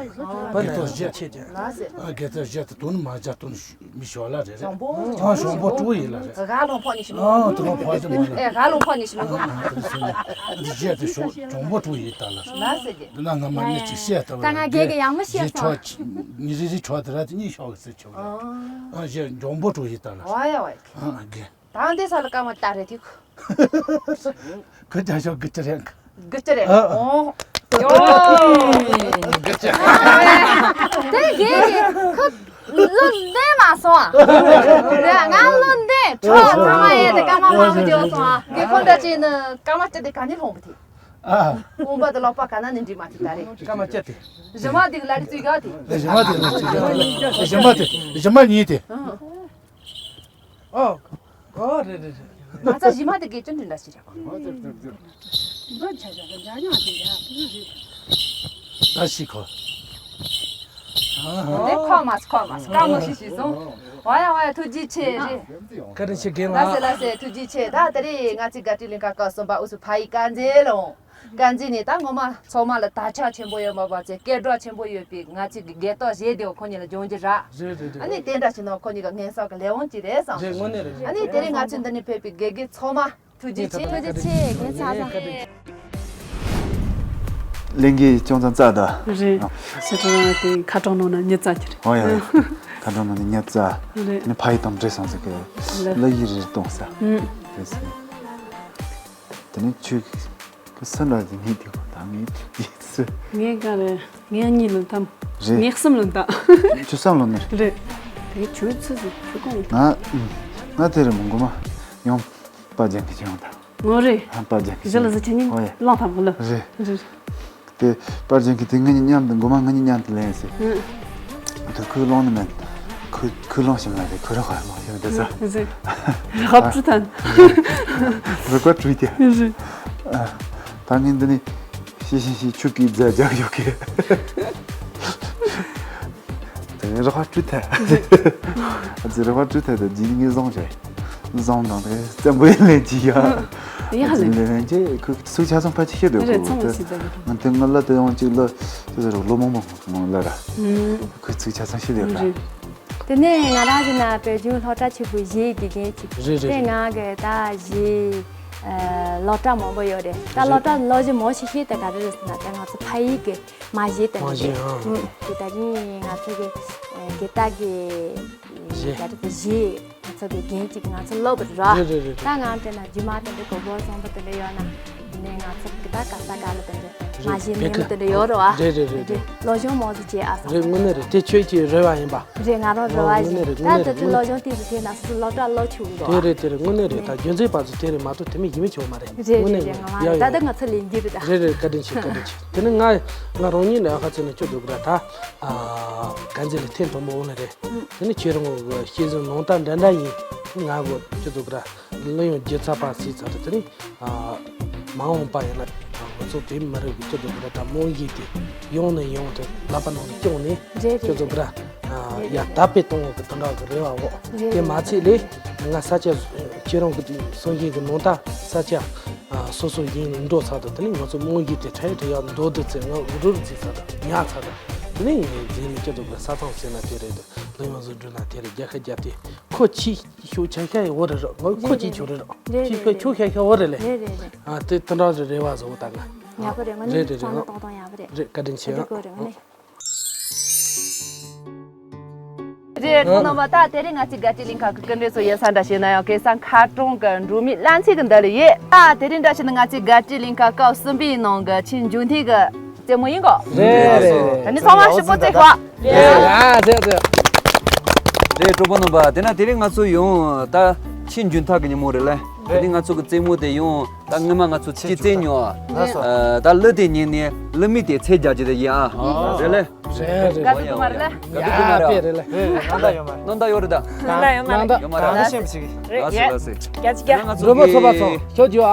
དགེ་ཐོག་བཞི་དེ། ལགས་སེ། ཨ་དགེ་ཐོག་བཞི་དེ་དོན་མ་བྱ་དོན་མི་ཞོ་ལ་རེད། ཞོང་པོ། ཨ་ཞོང་པོ་ཀྲུའུ་ཡི་ལ་རེད། ག་ལོང་ཕོག་ནི་ཞིག་མི། ཨ་དེ་ལོང་ཕོག་དེ་མ་ལ། ཨེ་ག་ལོང་ཕོག་ནི་ཞིག་མི། ཨ་དེ་སོང་ནས་འདི་བཞི་དེ་ཞོ་ཞོང་པོ་ཀྲུའུ་ཡི་ལྟ་ལ་རེད། ལགས་སེ་དེ། འདི་ན་ང་མ་ནི་ཅིག་བཤད་ལྟ་བ་ད་ང་རེད། དགེ་གི་ཡང་མི་བཤད་ངེད་ཚོ་ཆོག་ངེད་རི་རི་ཆོག་དེ་ར་དེ་གཉིས་ཤོག་གི་ཟེར་ཆོག་རེད། ཨ་ཞེས་ཞོང་པོ་ཀྲུའུ་ཡི་ལྟ་ལ་རེད། ཨ་དགེ། ད་འདི་ས་ལ་སྐར་མ་ལྟ་རེད་དེ། ཁོ་ཅག་ཤོག་དགུ་ཅི་རེད། དགུ་ཅི་རེད། ཨ། ཨོ། དགུ་ཅི། དེ་དགེ་གི་ཁོ་བློ་བདེ་མ་སོང་ཨ། དེ་ང་བློ་བདེ་གྲོགས་ཚང་མ་ཡས་དེ་སྐར་མ་མང་པོ་བྱུང་སོང་ཨ། དགེ་ཁོང་འདྲ་ཅིག་ནི་སྐར་མ་སྤྱི་དེ་ག་ནས་ལྷོང་བ་དེ། ཨ། འོང་པ་དེ་ལོག་པ་ག་ན་ནས་འདྲི་མ་ཐུབ་ད་རེད། སྐར་མ་སྤྱི་དེ། གཞི་མ་དེ་གི་ལ་རི་བཙུགས་ཡོད་དེ། གཞི་མ་དེ་ལ་བཙུགས་ཡོད་དེ། གཞི་མ་དེ་གཞི་མ་གཉིས་དེ། ཨ། ཨོ། ཨོ་རེད་རེད་རེད། ང་ཚ་གཞི་མ་དེ་དགེ་ཅུང་འདྲ་ཞིག་རེད། འདི་ཆ་ཆ་གི་འཇག་ཉག་དེ་འཇག་ད་ཤི་ཁོ། དེ་ཁོ་མ་ཁོ་མ་སྐམ་མོ་ཞིག་ཞིག་སོང་། ཝ་ཡ་ཝ་ཡ་ཐུགས་རྗེ་ཆེ་རེད། བཀའ་དྲིན་ཆེ་རྒན་ལགས། ལགས་སེ་ལགས་སེ་ཐུགས་རྗེ་ཆེ། ད་དེ་རིང་ང་ཚོའི་དགའ་སྤྲོའི་གླིང་ག་སྐབས་གསུམ་པ་དབུ་སུ་ཕ་ཡི་དཀར་མཛེས་ལོང་། དཀར་མཛེས་ནས་ད་ངོ་མ་ཚང་མ་ལ་དར་ཆ་ཆེན་པོ་ཡོད་མ་པ་ཚེ་སྐད་གྲགས་ཆེན་པོ་ཡོད་པའི་ང་ཚོའི་དགེ་ཐོག་བཞི་དེའོ་ཁོ་གཉིས་ལ་སྦྱོང་རྒྱུ་རག། རེད་རེད་རེད། ཨ་ནི་དེ་འདྲ་ཞིག་ནང་ཁོ་གཉིས་ཀ་ངན་སོང་གི་ལས་དབང་ཅིག་རེད་བསམ། རེད་དངོས་གནས་རེད་རེད། ཨ་ནི་དེ་རིང་ང་ཚོའི་འདི་ནས་ཕེབས་པའི་དགེ་རྒན་ཚང་མ་ཐུགས་རྗེ་ཆེ། ཐུགས་རྗེ་ཆེ་རྒན་ཚང་མ། ལས་འགན་ཅུང་ཙམ་བཙལ་ད། རེད། ཞེ་དྲག་དེ་ཁ་གྲངས་ནང་ན་མྱི་བཙལ་གྱི་རེད། ཨོ་ཡ་ཡ། ཁ་གྲངས་ནང་ན་མྱི་བཙལ། རེད། ནི་ཕ་ཡི་དང་འདྲེས་སོང་ཟེར་གི། ལ་ཡི་རེད་གཏོང་ས། ཨུམ། དེ་སོང་། དེ་ནས་ཁྱོད་ཀྱི་སུ་འདྲ་ཟིག་ངས་དེ་གོ་ད་ངས་ཡིད་སུ། ངས་ག་རེ་ངས་གཉིས་ལོན་ཐམ། རེད། ངས་གསུམ་ལོན་ད། ཁྱོད་གསུམ་ལོན་ནི་རེད། རེད། དེ་ཁྱོད་ཚོ་ཟིག་ཁྱོད་གང་ཡིན། ང་ང་དེ་རེད་མོ་མགོ་མ་ཡང་པ་ཅན་གི་ཅང་ད། ངོ་རེད། ཨ་པ་ཅན་གི་གཞི་ལ་ཟི་ཆ་ཉིན་ཨོ་ཡ། ལང་ཐམ་གི་ལ། རེད། རེད། དེ་པར་ཅན་གྱིས་དེ་ང་གཉིས་མཉམ་དུ་མགོ་མ་ང་གཉིས་མཉམ་དུ་ལེན་ཟེར། ཨུ། དེ་ཁོས་ལོང་ནི་མེད། ཁོས་ཁོས་ལོང་ཞིག་མ་རེད། ཁོས་རང་ཧ་ལོང་ཞིག་མེད་ཟེར། ཟེར། རག་བྲུ་ཐན། རག་བྲུ་ཏེ། ཟེར། ད་ངས་འདི་ནི་ཤི་ཤི་ཤི་ཆུ་གི་རྫ་རྒྱག་ཡོད་གི། དེ་ནས་རག་བྲུ་ཐན། ཨ་ཙི་རག་བྲུ་ཐན་དེ་ཇི་ངས་བཟང་ཆེ། བཟང་དང་དེ་བཙན་པོའི་ལན་གྱི་ཡ། ཡ་ལེ། ལེ་ལེ་ཅེ་ཁོ་ཚུགས་ཆ་ཚང་ཕལ་ཆེར་ཤེས་འདུག་རེད། ཁོ་ཚང་མ་ཤེས་ད་གི། ང་དེ་ང་ལ་དེ་ཡང་གཅིག་ལ་དེ་ཟེར་ལོ་མང་པོ་མང་ལ་ར། ཁོ་ཚུགས་ཆ་ཚང་ཤེས་འདུག་ར། རེད། དེ་ནས་ང་རང་གི་ན་བོད་ལྗོངས་སློབ་གྲྭ་ཆེན་པོའི་གཞས་དགེ་རྒན་གཅིག་རེད་རེད། དེ་ང་གི་ད་གཞས་སློབ་གྲྭ་མང་པོ་ཡོད་རེད། ད་སློབ་གྲྭ་སློབ་གཞི་མང་ཆེ་ཤོས་དེ་ག་རེ་རེད་ཟེར་ན་དེ་ང་ཚོ་ཕ་ཡུལ་གི་མ་གཞི་དེ་མ་གཞི་རེད། ཨང་། ཨུ། དེ་ད་གིན་ང་ཚོ་གི་ཨེ་དགེ་རྟགས་ཀྱི་གཞི། ད་དེ་གཞི་ང་ཚོ་གི་རྒན་གཅིག་ང་ཚོ་སློབ་ར། རེད་རེད་རེད། ད་ང་དེ་ན་རྒྱུ་མ་དེ་འདྲ་གོ་བོ་བཟང་པོ་དེ་འདྲ་ཡོད་ན་དེ་ནས་ང་ཚོ་གི་ད་ག་ས་ག་ལ་དེ་འདྲ་མ་གཞི་དེ་འདྲ་དེ་འདྲ་ཡོད་ར་བ། རེད་རེད་རེད་རེད། སློབ་སྦྱོང་མང་ཙམ་བྱེད་ཨ་ས། རེད་དངོས་གནས་རེད། དེ་ཁྱོད་ཀྱི་རེ་བ་ཡིན་པ། རེད་ང་རང་རེ་བ་ཡིན། ད་དེ་དེ་སློབ་སྦྱོང་དེ་ཚོ་དེ་ན་སློབ་གྲྭ་སློབ་ཆུང་ར། དེ་རེད་དེ་རེད་དངོས་གནས་རེད། ད་རྒྱུ་མཚན་པ་ཚོ་དེ་རེད་མ་གཏོགས་དེ་མིན་ཡིན་མི་ཆོག་མ་རེད། རེད་དངོས་གནས་རེད་རེད། ང་མ་ཡ་རེད། ད་ཡ་ད་ང་ཚོ་ལས་འགན་རེད་ད། རེད་རེད། བཀའ་དྲིན་ཆེ། བཀའ་དྲིན་ཆེ། དེ་ནི་ང་ང་རང་ཉིད་ལ་ཨ་ཁ་ཚེ་ནས་ཁྱོད་འདུག་གི་ར་ད། ཨ་དཀར་མཛེས་ལ་ཐེངས་དང་པོ་འོང་ནི་རེད། དེ་ནི་ཁྱེད་རང་གི་སྐྱེས་ཟིན་ནང་ད་འདྲ་འདྲ་ཡིན། ང་གོ་ཁྱོད་འདུག་གི་ར་གླུ་དབྱངས་སྒྱུ་རྩལ་པ་སྲིད་ཚར་དེ་ནི་ཨ་མ་འོངས་པ་ཡིན་ན་ང་ཚོ་བོད་མི་རིགས་ཀྱི་ཁྱོད་འདུག་གི་ར་ད་རྨང་གཞི་དེ་ཡོང་ནས་ཡོང་དུ་ལག་པ་ནང་ནས་སྐྱོང་ནས། རེད་ཁྱོད་རེད་ཚོ་རེད། གི་ར་ཡ་དར་སྤེལ་གཏོང་བ་གི་དོན་དག་གི་རེ་བ་འོག་རེད་དེ་མ་རེད་ཚད་ལས་ང་ས་ཆ་ཁྱེད་རང་གི་གསུང་མཁན་གི་ནང་ད་ས་ཆ་སོ་སོ་ཡིན་འགྲོ་ཚར་དུ་དེ་ནི་ང་ཚོ་རྨང་གཞི་དེ་ཁྲལ་དུ་ཡག་འདོད་དུ་ཚེ་ང་འུ་རུ་རུ་ཚིག་ཚར་དུ་ཉག་ཚར་དུ་དེ་ནི་ངས་རྫས་ནི་ཁྱེད་ཚོ་གི་ས་ཚང་ཟེར་ན་དེ་རེད་དུ་ལུ་ཡོང་བཟོ་འགྲོ་ན་དེ་རེད། རྒྱལ་ཁ་རྒྱབ་སྟེ་ཁོ་ཆི་ཤོག་ཆ་ཤ་ཡི་འོ་རེད་རོགས་ང་ཁོ་ཆི་ཆོ་རེད་རོགས་རེད་ཆི་ཤོག་ཆོ་ཤ་ཤ་འོ་རེད་ལེ། རེད་རེད་རེད། ཨ་དེ་དེ་འདྲ་རེད། རེ་བ་བཟོ་ད་ང་ཡག་པོ་རེད། ང་ནི་རེད་རེད་རེད། ཚང་མ་ཏོག་ཏོག་ཡག་པོ་རེད། རེད། བཀའ་དྲིན་ཆེ། ཨ་འགྲིག་གོ་རེད། ང་ནི། རེད། ཁོང་རྣམ་པ། ད་དེ་རིང་ང་ཚོའི་དགའ་སྤྲོའི་གླིང་ག་གི་སྐུ་མགྲོན་ཚོ་ཡིན་ས་འདྲ་ཞིག་ན་ཡང་། ཁ་སང་མཁར་གྲོང་གི་འབྲུག་མི་གླང་ཆེན་གྱི་མདུན་ལ་ཡོད། ད་དེ་རིང་འདྲ་ཞིག་ན་ང་ཚོའི་དགའ་སྤྲོའི་གླིང་ག་སྐབས་གསུམ་པའི་ནང་གི་ཆེས་མཇུག་མཐའི་གི་རྩེད་མོ་ཡིན་གོ། རེད་རེད། ད་ནི་ཚང་མ་ཞིབ་པོ་རྩེ་གོ། རེད། ཡ་རེད་རེད། རེད། གྲོགས་པོ་རྣམ་པ། དེ་ན་དེ་རིང་ང་ཚོ་ཡང་ད་ཆེས་མཇུག་མཐའི་ཉིན་མོ་རེད་ལ། དེ་རིང་ང་ཚོ་གི་རྩེད་མོ་དེ་ཡང་ད་སྔོན་མ་ང་ཚོ་ཆེས་རྩེད་མྱོང་། ཨ། ད་གླུ་དེ་ཉན་ནས་གླུ་མི་དེ་ཚད་རྒྱག་རྒྱུ་དེ་ཡིན་ཨ། རེད་ལེ། རེད་རེད། དགའ་སྡུག་མ་རེད་ལ། ཡ་དཔེ་རེད་ལ། རྣམ་དག་ཡོད་མ་རེད། རྣམ་དག་ཡོད་རེད་ད། རྣམ་དག་ཡོད་མ་རེད། ཡོད་མ་རེད། ད་ཤེས་པ་ཞིག་རེད། ལགས་སོ་ལགས་སོ། རྒྱ་ཆེ་རྒྱ། ང་ཚོ་རོལ་པོ་ཚོགས་པ་ཚོ་ཞོགས་རྒྱུ་ཨ།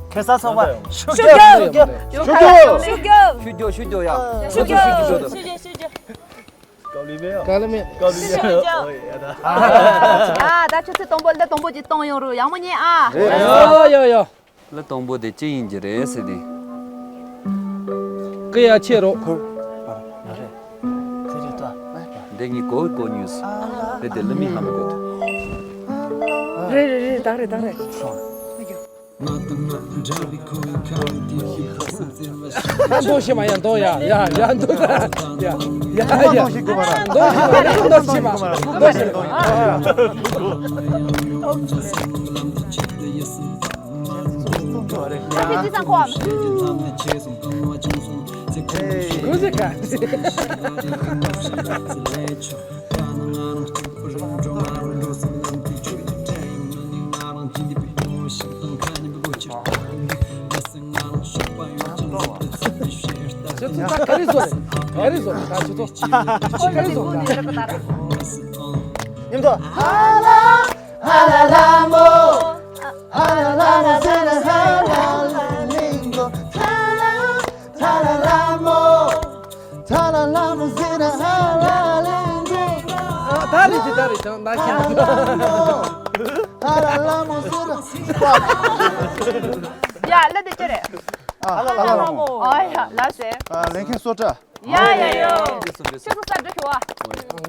ཁེ་ས་ཚོགས་པ་ཤུགས་རྒྱབ། ཤུགས་རྒྱབ། ཤུགས་རྒྱབ། ཤུགས་རྒྱོབ་ཤུགས་རྒྱོབ་ཡ། ང་ཚོ་ཤུགས་རྒྱོབ་ཤུགས་རྒྱོབ། དཀའ་ལས་མེད། དཀའ་ལས་མེད། ཡ། ད་ཆུ་ཚོད་དང་པོ་ལ་དང་པོ་ཅིག་གཏོང་ཡོང་རུ་ཡག་མོ་ཉན་ཨ། ཡོ་ཡོ་ཡོ། གླུ་དང་པོ་དེ་ཅི་ཡིན་གྱི་རེད་ཟེར་ཏེ། ཀི་ཡ་ཆེ་རོ། འདི་ངས་གོ་གོ་ཉུས་སོ། རེད་དེ་གླུ་མི་ཧ་མི་གོ། རེད་རེད་རེད། ད་རེད་ད་རེད། ད་འདོ་ཤེས་མ་ཡ་འདོ་ཡ་ཡ་ཡ་འདོ་ད་ཡ་ཡ་ཡ། འདོ་ཤེས་མ་འདོ་ཤེས་མ་འདོ་ཤེས་མ་འདོ་ཤེས་མ། ཁ་ཕྱི་ཅི་ཙམ་ཁོ་བ། ཁོ་ཟེར་ག་ཁྱོད་ཚོ་ད་ག་རེ་བཟོ་རེད། ག་རེ་བཟོ་རེད། ད་ཁྱོད་ཚོ་ག་རེ་བཟོ་རེད། ཉིམ་དོ། ཧ་ལ་ཧ་ལ་ལ་མོ། ཧ་ལ་ལ་མོ་ཟེར་ན་ཧ་ལ་ལིང་གོ། ཧ་ལ་ཧ་ལ་ལ་མོ། ཧ་ལ་ལ་མོ་ཟེར་ན་ཧ་ལ་ལིང་གོ། ད་རེད་དེ་ད་རེད་ད་ན་ཧ་ལ་ལ་མོ། ཧ་ལ་ལ་མོ་ཟེར་ན། ཡ་ལ་དེ་ཅི་རེད། ཨ་ཧ་ལ་ལ་མོ། ཨ་ཡ་ལ་ཟེར། ཨ་ལེན་མཁན་སོ་ཏྲ། ཡ་ཡ་ཡོ། ཁྱོད་ཚོ་ས་འགྲོ་ཤོག་ཨ།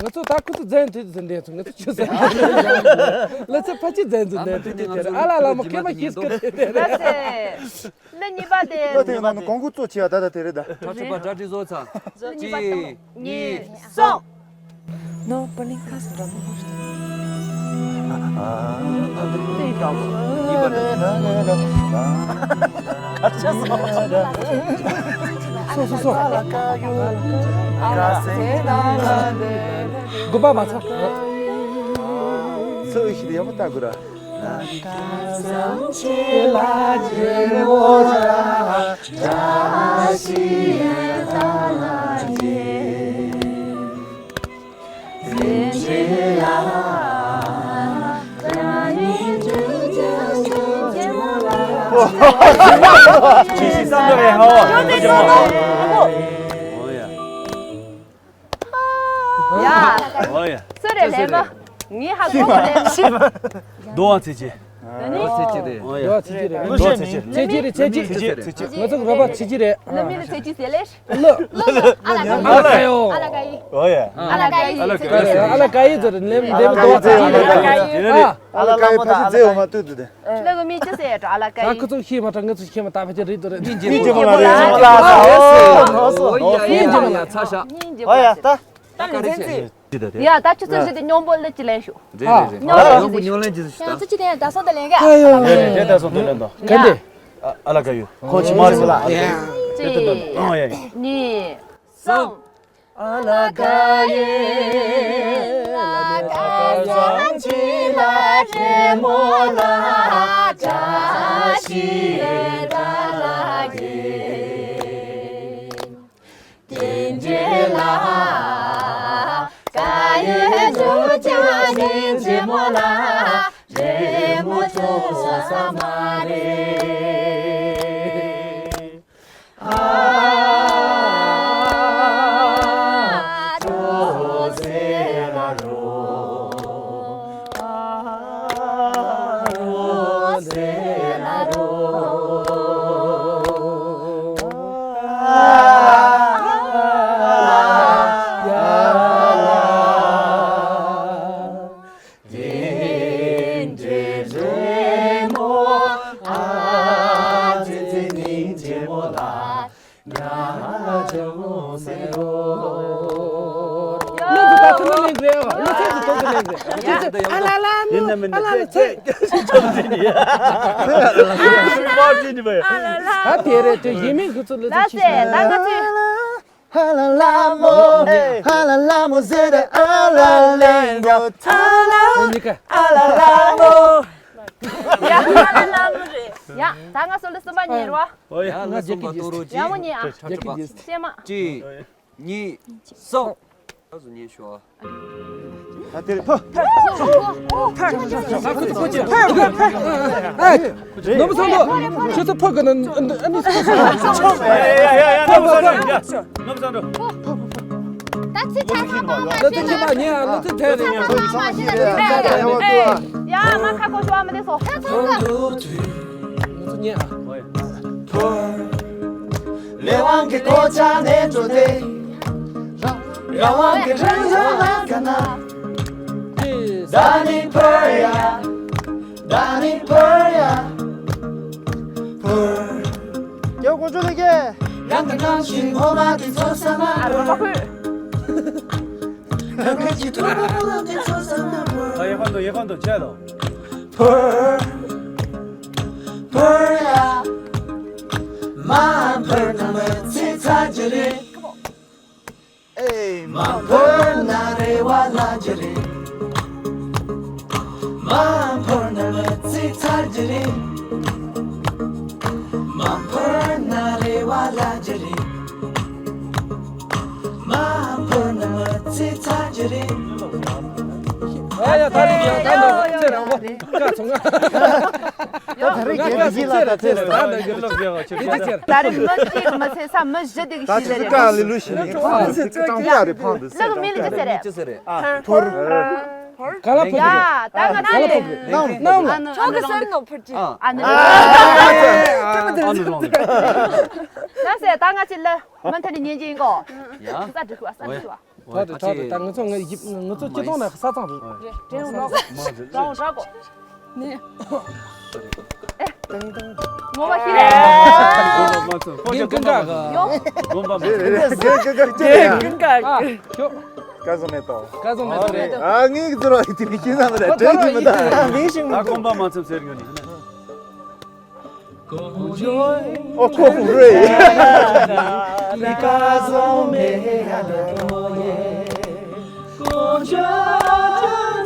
ང་ཚོ་ད་ཁུ་ཚོ་རྫན་དུས་ཚོད་འདས་ཚོ་ང་ཚོ་ཆུ་ས་ལ་ཚེ་ཕ་ཆི་རྫན་ཚོ་འདས་དུས་དེ་ཁྱེར་ཨ་ལ་ལ་མོ་ཁེ་མ་ཁིས་ཀ་དེ་དེ་རེད། ལ་ཟེར། ལ་གཉིས་པ་དེ། ལ་དེ་ནང་ནས་གོང་གུ་གཙོ་ཆེ་བ་ད་ད་དེ་རེད་ད། གྲ་ཁྲི་པ་གྲ་ཁྲི་བཟོ་ཚ། གཉིས་པ་གཅིག་གཉིས་གསུམ། ནོ་པ་ལིང་ཁ་སི་འདྲ་མོ་ཧོར་ཏེ་ཡི་འདྲ་མོ། སོ་སོ་སོ། དགོན་པ་མ་ཚོ། སུ་ཨི་ཤི་དེ་ཡག་པོ་ལྟ་དགོས་ར། ཁྱེད་ཀྱིས་བསམ་བློ་རེ་ཧ་འོ། ཡ། འོ་ཡ། སུ་རེད་ལེན་པ། ངའི་ཧ་གོ་གོ་ལེན་པ། རྡོ་བ་ཚེ་ཆེ། རྡོ་བ་ཚེ་ཆེ་རེད། འོ་ཡ། རྡོ་བ་ཚེ་ཆེ་རེད། ཚེ་ཆེ་རེད་ཚེ་ཆེ། ཚེ་ཆེ་རེད། ཚེ་ཆེ། ང་ཚོ་རོ་པ་ཚེ་ཆེ་རེད། ལ་མི་ལ་ཚེ་ཆེ་ཟེར་ལེ། ལ། ལ་ལ་ཀ་ཡོ། ཨ་ལ་ཀ་ཡི། འོ་ཡ། ཨ་ལ་ཀ་ཡི། ཨ་ལ་ཀ་ཡི། ཨ་ལ་ཀ་ཡི་ཟེར་ལེ། ལེ་རྡོ་བ་ཚེ་ཆེ་རེད། ཨ་ལ་ཀ་ཡི། ཨ་ལ་ཀ་ཡི་ཕ་ཆེ་ཟེར་འོ་མ་ཏུ་ཏུ་དེ། ལ་གི་མི་ཅི་ཟེར་ཨ་ལ་ཀ་ཡི། ད་ཁོ་ཚོ་ཤེས་མ་ཐག་ང་ཚོ་ཤེས་མ་ཐག་ཕ་ཆེ་རེད་དོ་རེད། སྙིང་རྗེ་མོ་ལ་རེད། འོ་ཡ། སྙིང་རྗེ་མོ་ལ་ཚ་ཤ། སྙིང་རྗེ་མོ་ལ། འོ་ཡ་ད། ད་ལན་ཚན་ཚེ། ཡ་ད་ཁྱོད་ཚོ་བཞི་དེ་སྙོམས་པོ་ལ་ཅི་ལེན་ཤོག་རེད་རེད་རེད། ཡང་ཡང་པོ་ཉོ་ལེན་གྱི་ཡང་ཚོ་ཅི་དེ་ཡང་ད་སོང་ད་ལེན་ག་ཨ་ཡོ། རེད་རེད་རེད། ད་སོང་ད་ལེན་དོ། ག་འདི། ཨ་ལ་ཀ་ཡོ། ཁོ་ཅི་མ་རེད་ལ། ཡ། ཅི། ཨ་ཡ་ཡ། གཉིས། གསུམ། ཨ་ལ་ཀ་ཡི། ཨ་ལ་ཀ་ཡི། ཨ་ལ་ལ་མོ། ཡིན་ན་མིན་ན་ཨ་ལ་ལ་ཚེ། ཚེ། ཨ་ལ་ལ། ད་དེ་རེད་དེ་ཡིན་མིན་གི་ཚུལ་ལ་ལ་ཚེ་ད་ང་ཚེ། ཧ་ལ་ལ་མོ། ཧ་ལ་ལ་མོ་ཟེར་ཨ་ལ་ལེན་གོ་ཐ་ལ། ཨ་ལ་ལ་མོ། ཡ་ཧ་ལ་ལ་མོ་རེད། ཡ་ད་ང་སོ་ལ་གསུམ་པ་ཉེ་རོ། ཨོ་ཡ་ང་ལ་གསུམ་པ་ཏོ་རོ་ཅི། ཡ་མོ་ཉེ་ཨ། ཡ་ཁི་ཇི། སེ་མ། གཅིག་གཉིས། གསུམ། ཨ་སུ་ཉན་ཤོག་ད་དེར་ཕ། ཕ། ཕ། ཕ། ཕ། ཕ། ཕ། ཕ། ཨེ། ནོར་བུ་ཚང་འདུག་ཁྱོད་ཚོ་ཕ་གི་ན་ཨ་ནི། ཡ་ཡ་ཡ། ནོར་བུ་ཚང་འདུག་ཡ། ནོར་བུ་ཚང་འདུག་ད་ཚིག་ཐ་མ་མ་མ་ལོ་ཚིག་ཤེས་ན། ཐ་མ་མ་མ་ཤེས་ན། ཡ་མ་ཁ་ཁོ་ཤོ་ཨ་མ་དེ་སོ། ཚང་འདུག་ང་ཚོ་ཉན་ཨ། ལས་དབང་གི་གོ་ཆ་ནས་འགྲོ་དེ། རང་དབང་གི་རང་དབང་ལ་དགའ་ན། ད་ནི་ཕར་ཡ། ད་ནི་ཕར་ཡ། ཕར། རྒྱལ་དགོན་ཆོས་ལས་ཀྱི། རང་གི་ནང་བཞིན་ངོ་མ་དེ་ཚོ་ས་མ་ཨ་རོ་མ་ཕུད། རང་གི་ཐོག་མ་དེ་ཚོ་ས་མ་ཕུད། ཨ་ཡེ་ཧོན་དུ་ཡེ་ཧོན་དུ་ཆེ་ལོ། ཕར། ཕར་ཡ། མ་ཕར་ན་མི་ཚེ་ཚར་གྱི་རེད། ཨེ། མ་ཕར་ན་རེ་བ་ལ་གྱི་རེད། མ་ཕར་ན་མི་ཚེ་ཚར་གྱི་རེད། མ་ཕར་ན་རེ་བ་ལ་གྱི་རེད། མ་ཕར་ན་མི་ཚེ་ཚར་གྱི་རེད། ཨ་ཡ་ད་རེད་ཡ་ད་ནོ་ཚེ་རང་བོ་ཀ་ཚོང་ང་། ཡོ། ད་རེས་རྒྱལ་སྤྱི་ལ་ད་ཚེ་རེད་ད་ད་རྒྱལ་སྤྱི་ལ་ད་རེས་མི་གཅིག་མི་ཚེ་ས་མི་བཞི་དེ་གི་ད་ཤི་ལེ་ཚེ་རེད། ཀ་ལི་ལུ་ཤི་ནི་ཀ་ཚེ་ཀྲང་ཀ་རེད་ཕང་དུ་ལ་གི་མི་ལི་ཅི་ཚེ་རེད། ཅི་ཚེ་རེད། ཕུར། ག་ལ་ཕུར་ཡ་ད་ང་ཚེ་ནང་ནང་ཆོག་གི་སེམས་ནོ་ཕུར་ཅི། ཨ་ནི་ཨ་ནི་ད་སེ་ད་ང་ཚེ་ལ་མི་ཐ་ནི་ཉན་གྱི་ཡིན་གོ། ཡ། ས་འགྲིག་གི་བ་ས་འགྲིག་གི་བ། ད་དེ་ད་དེ་ད་ང་ཚོ་ངའི་ཡིབ་ང་ཚོ་སྤྱི་ཚོགས་ནང་ས་ཚང་རེད། རེད་རེད་རོགས་རོགས་རོགས་གོ། ནི། ངོ་མ་ཤི་རེད། ཀུན་དགའ། ཡོ། ཀུན་དགའ། ཀ་ཟོ་མེ་ཏོ། ཀ་ཟོ་མེ་ཏོ་རེད། ཨ་ངའི་ཚོར་བ་ཡིན་དེ་ནི་ཤེས་ན་མི་རེད་དྲན་གྱི་མི་འདུག་མིང་ཤིང་མི་འདུག་ཨ་ཀོང་པ་མ་ཚབ་ཟེར་ཡོད་ནི། ཨོ་ཁོ་ཧུ་རེ།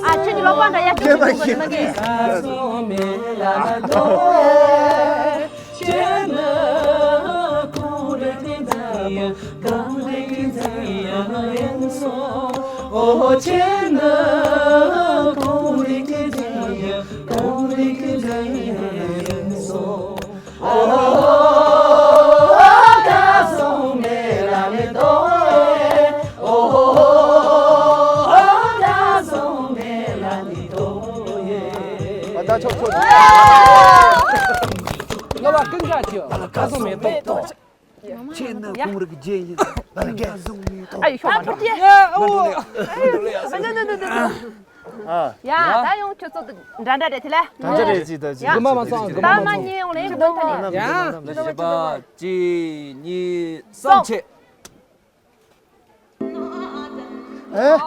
ཨ་ཁྱོད་ཀྱི་ལོག་པ་འདྲ་ཡ་ཁྱོད་ཀྱི་ལོག་པ་འདྲ་ཡ། ད་ཆོག་ཆོག་ལོ་བ་ཀུན་དགའ་ཁྱོད་ཀ་ཟོ་མེ་ཏོ། ཁྱེད་ནི་ཁོང་རིགས་རྗེས་ཡིན། ད་ལ་རྒན་བཟུང་མི་ཐོག་ཨ་ཡོ་ཤོག་མ་འགྲོ། ཨ་འདྲ་འདྲ་འདྲ་འདྲ། ཡ་ད་ཡོང་ཁྱོད་ཚོ་འདྲ་འདྲ་རེད་དེ་ལ། ད་འདྲ་རེད་ཅི་ད་ཅི། ཡ་རྒན་མ་མ་སོང་རྒན་མ་མ་སོང་། ད་མ་ཉེ་ཡོང་ལེ་མདུན་ཐ་ནི། ཡ་ལ་བཞི་པ་གཅིག་གཉིས་གསུམ་ཆེ། ཨེ།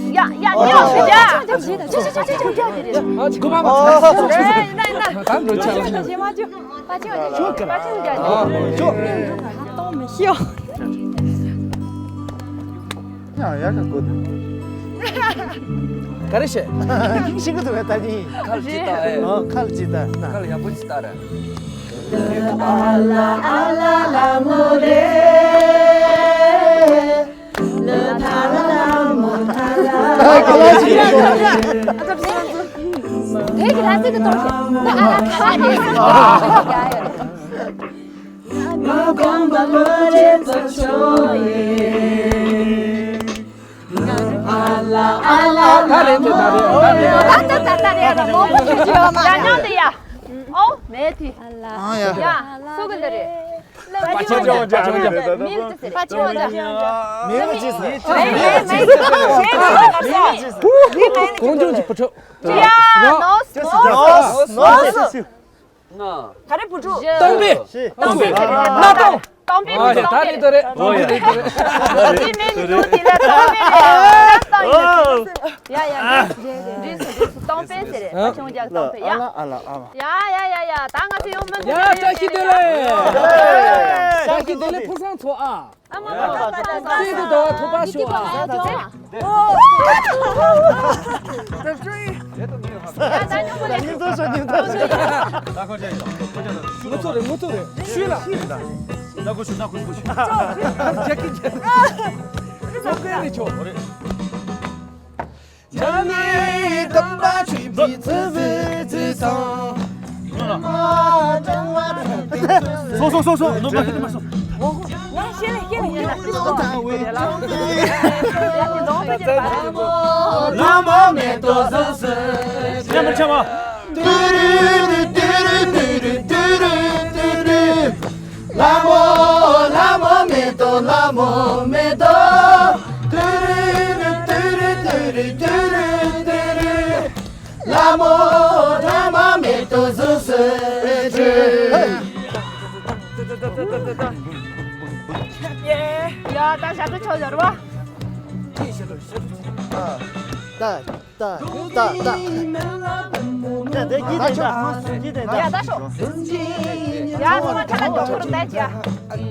ཡ་ཡ་ཉོ་ཞུ་ཡ། རྒན་མ་མ་སོང་། ཨེ་ཡིན་ན་ཡིན་ན། ད་འགྲོ་ཆ་ལ། རྒན་མ་ཅུ། པ་ཅུ་ཅུ་ཅུ་ཅུ། ཨ་ཅུ་ཅུ་ཅུ། ཡ་ཡ་ཁ་གོ་དེ། ག་རེ་བཤད། ཤིང་གི་དུ་བས་ད་ནི། ཁལ་ཅི་ད་ཨེ། ཨ་ཁལ་ཅི་ད་ན། ཁལ་ཡག་པོ་ཅི་ད་རེད། ཨ་ལ་ཨ་ལ་ལ་མོ་རེ། ལ་ཐ་ལ་ལ་མོ་ཐ་ལ། ཨ་ག་ལ་ཅི་ད། དེ་གི་ལ་ཅི་གི་དོ། ད་ཨ་ལ་ཁ་ནི། ང་དགོངས་པ་མ་བརྗེད་པར་ཤོག་ཨེ། ཨ་ལ་ཨ་ལ་ད་རེད་དེ་ད་རེད་ད་རེད། ད་ད་ད་ད་རེད་ད་མོ་མོ་ཞིག་ཡོད་མ་ཡ་ཉང་དེ་ཡ། ཨོ་མེད་དེ། ཨ་ཡ། ཡ་སུ་གི་འདི་རེད། པ་ཆེ་ཆེ་པ་ཆེ་ཆེ། མིང་ཅི་ཟེར་རེད། པ་ཆེ་ཆེ། མིང་ཅི་ཟེར། མིང་ཅི་ཟེར། གོང་ལྗང་གི་བུ་ཕྲུག་ཡ་ནོ་སི་ནོ་སི། ལྔ། ག་རེ་བུ་ཕྲུག་སྟོང་པའི། སྟོང་པའི། སྣ་སྟོང་། གཏོང་པའི་མི་ཨ་ཡ་ད་རེད་ད་རེད། ཨོ་ཡ། ད་རེད་ད་རེད། ཅི་མེད་མི་འདུག་དེ་ལ་གཏོང་པའི་མི་རེད། ཡ་ཡ། འགྲིག་སོང་འགྲིག་སོང་། གཏོང་པའི་ཟེར་རེད། ཨ་ཆུང་རྒྱག་གཏོང་པའི་ཡ། ཨ་ལ་ཨ་ལ་ཨ་ལ། ཡ་ཡ་ཡ་ཡ། ད་ང་ཚོ་ཡོང་མི་འདུག་ཡ་བཀྲ་ཤིས་བདེ་ལེགས། བཀྲ་ཤིས་བདེ་ལེགས་ཕུན་སུམ་ཚོགས་ཨ། ཨ་མ་མ་མ་མ་མ། བསྟན་དུ་དོ་ཐུག་པ་ཤོག་ཨ། ཡ་ད་ཉོ་མོ་ལེ། ངོ་ཚོ་རེད་ངོ་ཚོ་རེད། ཤུལ་ལ། ན་ཁོ་ཤུ་ན་ཁོ་ཤུ་ཤུ། ཇེ་ཀི་ཇེ་ཀི། ཨོ་ཀེ་རེད་ཆོ། ཆ་ནི་དམ་པ་ཆོས་པའི་ཚུལ་བཟོད་ཚུལ་དང་། སོ་སོ་སོ་སོ་ནོར་མ་ཤི་མ་སོ། ང་ཤེས་ལེ་ཤེས་ལེ་ཤེས་ལེ། ལ་མོ་མེ་ཏོག་བཟོ་སྲིད། ཉམས་པར་བྱ་བ། ཏུ་རུ་ཏུ་རུ་ཏུ་རུ་ཏུ་རུ་ཏུ་རུ། ལ་མོ་ལ་མོ་མེ་ཏོག་ལ་མོ་མེ་ཏོག་ཏུ་རུ་ཏུ་རུ་ཏུ་རུ་ཏུ་རུ་ཏུ་རུ། ལ་མོ་ལ་མོ་མེ་ཏོག་བཟོ་སྲིད་ཅིག་ཡ་ད་ཞབས་བྲོ་ཆོག་ཡོད་རེད་བ། ད། ད་ད་ད། ད་དེ་གྱིས་དེ་ད་གྱིས་དེ་ད། ཡ་ད་ཤོག་ཡ་ཚང་མ་ཁ་ལ་ཉོ་ཁུར་ལས་ཀྱི་ཡ།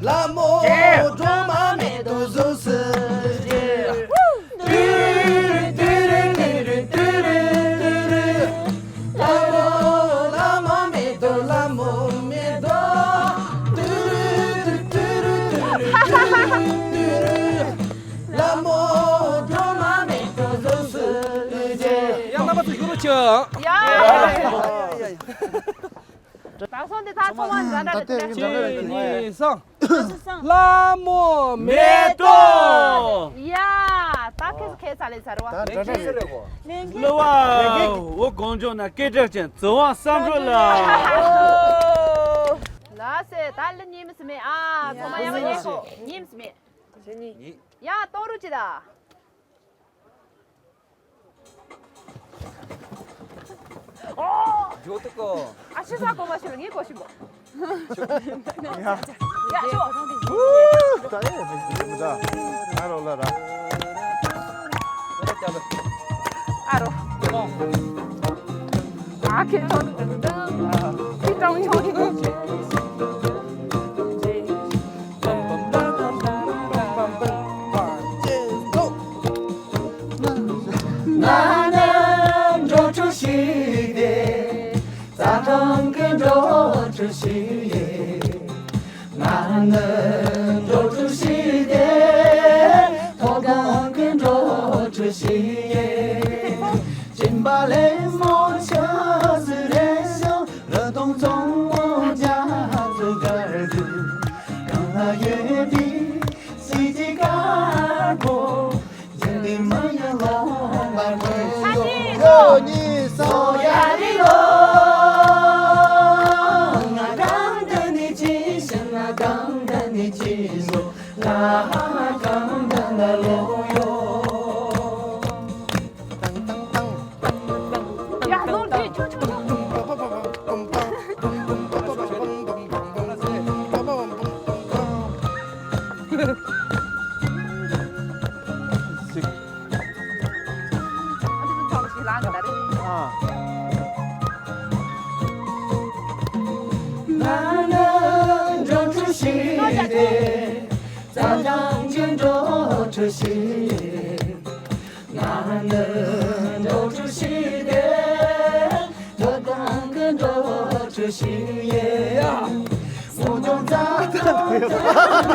ལ་མོ་སྒྲོལ་མ་མེ་ཏོག་བཟོ་སྲིད་ཅིག་ཏུ་རུ་ཏུ་རུ་ཏུ་རུ་ཏུ་རུ་ཏུ་རུ། ལ་མོ་ལ་མོ་མེ་ཏོག་ལ་མོ་མེ་ཏོག་ཏུ་རུ་ཏུ་རུ་ཏུ་རུ་ཏུ་རུ་ཏུ་རུ། ལ་མོ་སྒྲོལ་མ་མེ་ཏོག་བཟོ་སྲིད་ཅིག་ཡང་རྣམ་པ་ཚོ་ཡུ་རུ་ཆོག་ཡ། ད་སོང་དེ་ད་ཚོང་བ་འདྲ་འདྲ་རེད་དེ། གཅིག་གཉིས་གསུམ། ལ་མོ་མེ་ཏོག་ཡ། ད་ཁེ་ཁེ་ས་ལེ་ས་རུ་བ། ད་འདྲ་འདྲ་རེད། གླུ་བ་འོ་གོང་ཇོ་ན་སྐད་གྲགས་ཅན་ཚོ་བ་བསམ་འགྲོ་ལ། ལ་སེ་ད་ལི་ཉིམ་སི་མེ་ཨ་ཚོ་མ་ཡ་མ་ཉེ་གོ་ཉིམ་སི་མེ། ཡ་གཏོང་རུ་ཅི་ད། ཇོ་ཏུ་ཀོ། ཨ་ཤི་ས་གོ་མ་ཤི་ལ་ངའི་གོ་ཤི་མོ། ཡ་ཤི་བ། ད་ཨེ་མི་འདི་མི་ད། ང་རོ་ལ་ར། ཨ་རོ། ཨ་ཁེ་ཐོན། ཁི་ཏང་ཆོ། ང་ནི་འགྲོ་དྲུག་ཤི་དེ། རྩ་གྲོང་གི་འགྲོ་དྲུག་ཤི་ཡེ། ང་ནི་འགྲོ་དྲུག་ཤི་དེ། མཐོ་སྒང་གི་འགྲོ་དྲུག་ཤི་ཡེ། སྦྱིན་པ་ལས་མོ་ཆ་ཟི་རེ་ཤོ། རི་དྭགས་ཚོང་མོ་རྒྱ་ཚོ་གར་དུ། གང་ལ་ཡོད་དེ་སྲིད་ཀྱི་དཀར་པོ། རྒྱན་དེ་མ་ཡང་ལོང་བར་མོས་ཡོ་ཡོ་གཉིས་སོ་ཡ་རི་ལོ། ང་གང་དུ་ནི་ཅི་ཤི་ང་གང་དུ་ནི་ཅི་ཟོ། ང་གང་དུ་ན་ལོ་ཡོ། ཡ་ལོ་དེ་ཆུ་ཆུ་ཆུ། ང་ནི་འགྲོ་དྲུག་ཤི་དེ། རྩ་གྲོང་གི་འགྲོ་དྲུག་ཤི། ང་ནི་འགྲོ་དྲུག་ཤི་དེ། མཐོ་སྒང་གི་འགྲོ་དྲུག་ཤི་ཡེ། སུ་ཇོ་ཙ་ཙ་ཙ།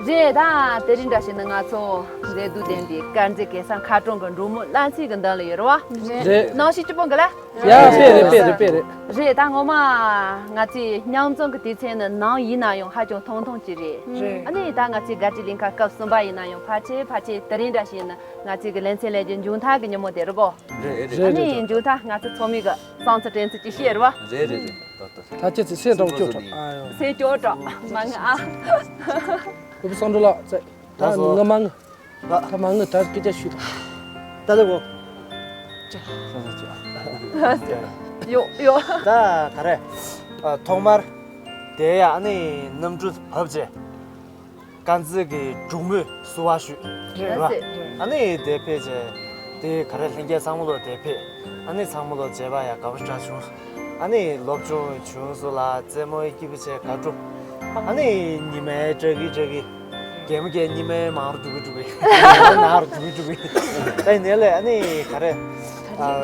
རེད། ད་དེ་རིང་འདྲ་བྱས་ན་ང་ཚོ་མཛེས་སྡུག་ལྡན་པའི་དཀར་མཛེས་གེ་སར་མཁར་གྲོང་གི་འབྲོག་མོ་གླང་ཆེན་གྱི་མདུན་ལ་ཡོད་རེད་བ། རེད། ནང་ཞིག་སྐྱིད་པོ་འགི་ལ། ཡ་དཔེ་རེད། དཔེ་རེད། དཔེ་རེད། རེད། ད་ངོ་མ་ང་ཚོའི་མཉམ་འཛོམས་ཀྱི་དུས་ཚོད་ནི་ནམ་ཡིན་ན་ཡང་ཧ་ཅང་ཐུང་ཐུང་ཅིག་རེད། རེད། ཨ་ནི་ད་ང་ཚོའི་དགའ་སྤྲོའི་གླིང་ག་སྐབས་གསུམ་པ་ཡིན་ན་ཡང་ཕལ་ཆེར་ཕལ་ཆེར་དེ་རིང་འདྲ་བྱས་ན་ང་ཚོའི་གི་ལེ་ཚན་ལས་རྒྱུ་མཇུག་མཐའ་གི་ཉིན་མོ་དེ་རེད་གོ། རེད་རེད། ཨ་ནི་མཇུག་མཐའ་ང་ཚོ་ཚོགས་མི་གི་བསམ་ཚུལ་དྲན་ཚུལ་ཅིག་བཤད་རེད་བ། རེད་རེད་རེད། ད་ལྟ་ད་ཁྱེད་ཚོས་སེམས་སྐྱོ་དྲགས། སེམས་སྐྱོ་དྲགས་མ་ངུ་ཨ། བུ་བུ་བསམ་འགྲུབ་ལགས་ཚེ། ད་ལགས་སོ། ངུ་མ་ངུ། ལགས། ད་མ་ངུ། ད་སྐད་ཆ་ཞུས་ཐུབ། ད་ལྟ་གོ། ཡོ་ཡོ། ད་ག་རེ། ཨ། ཐོག་མར་དེ་ཡ་ཨ་ནི་གནམ་གྲུ་བབས་རྗེས། དཀར་མཛེས་ཀྱི་འབྲོག་མོས་བསུ་བ་ཞུས། རེད་བ། ཨ་ནི་དེ་ཕལ་ཆེར་དེ་ག་རེ་ལྷན་རྒྱས་ཚང་མ་ལོ་དེ་ཕེབས། ཨ་ནི་ཚང་མ་ལོ་མཇལ་བ་ཡ་དགའ་པོ་ཞེ་དྲག་བྱུང་། ཨ་ནི་སློབ་སྦྱོང་བྱུང་སོང་ལ་རྩེད་མོ་སྐྱིད་པོ་བྱས་དགའ་སྤྲོ། ཨ་ནི་ཉི་མའི་བཀྲ་གི་བཀྲ་གི། རྒན་མོ་རྒན་ཉི་མའི་མང་རུ་འགྲོ་གི་འགྲོ་གི། ནང་རུ་འགྲོ་གི་འགྲོ་གི། ད་ཡིན་ནའི་ལས་ཨ་ནི་ག་རེ། ཨ།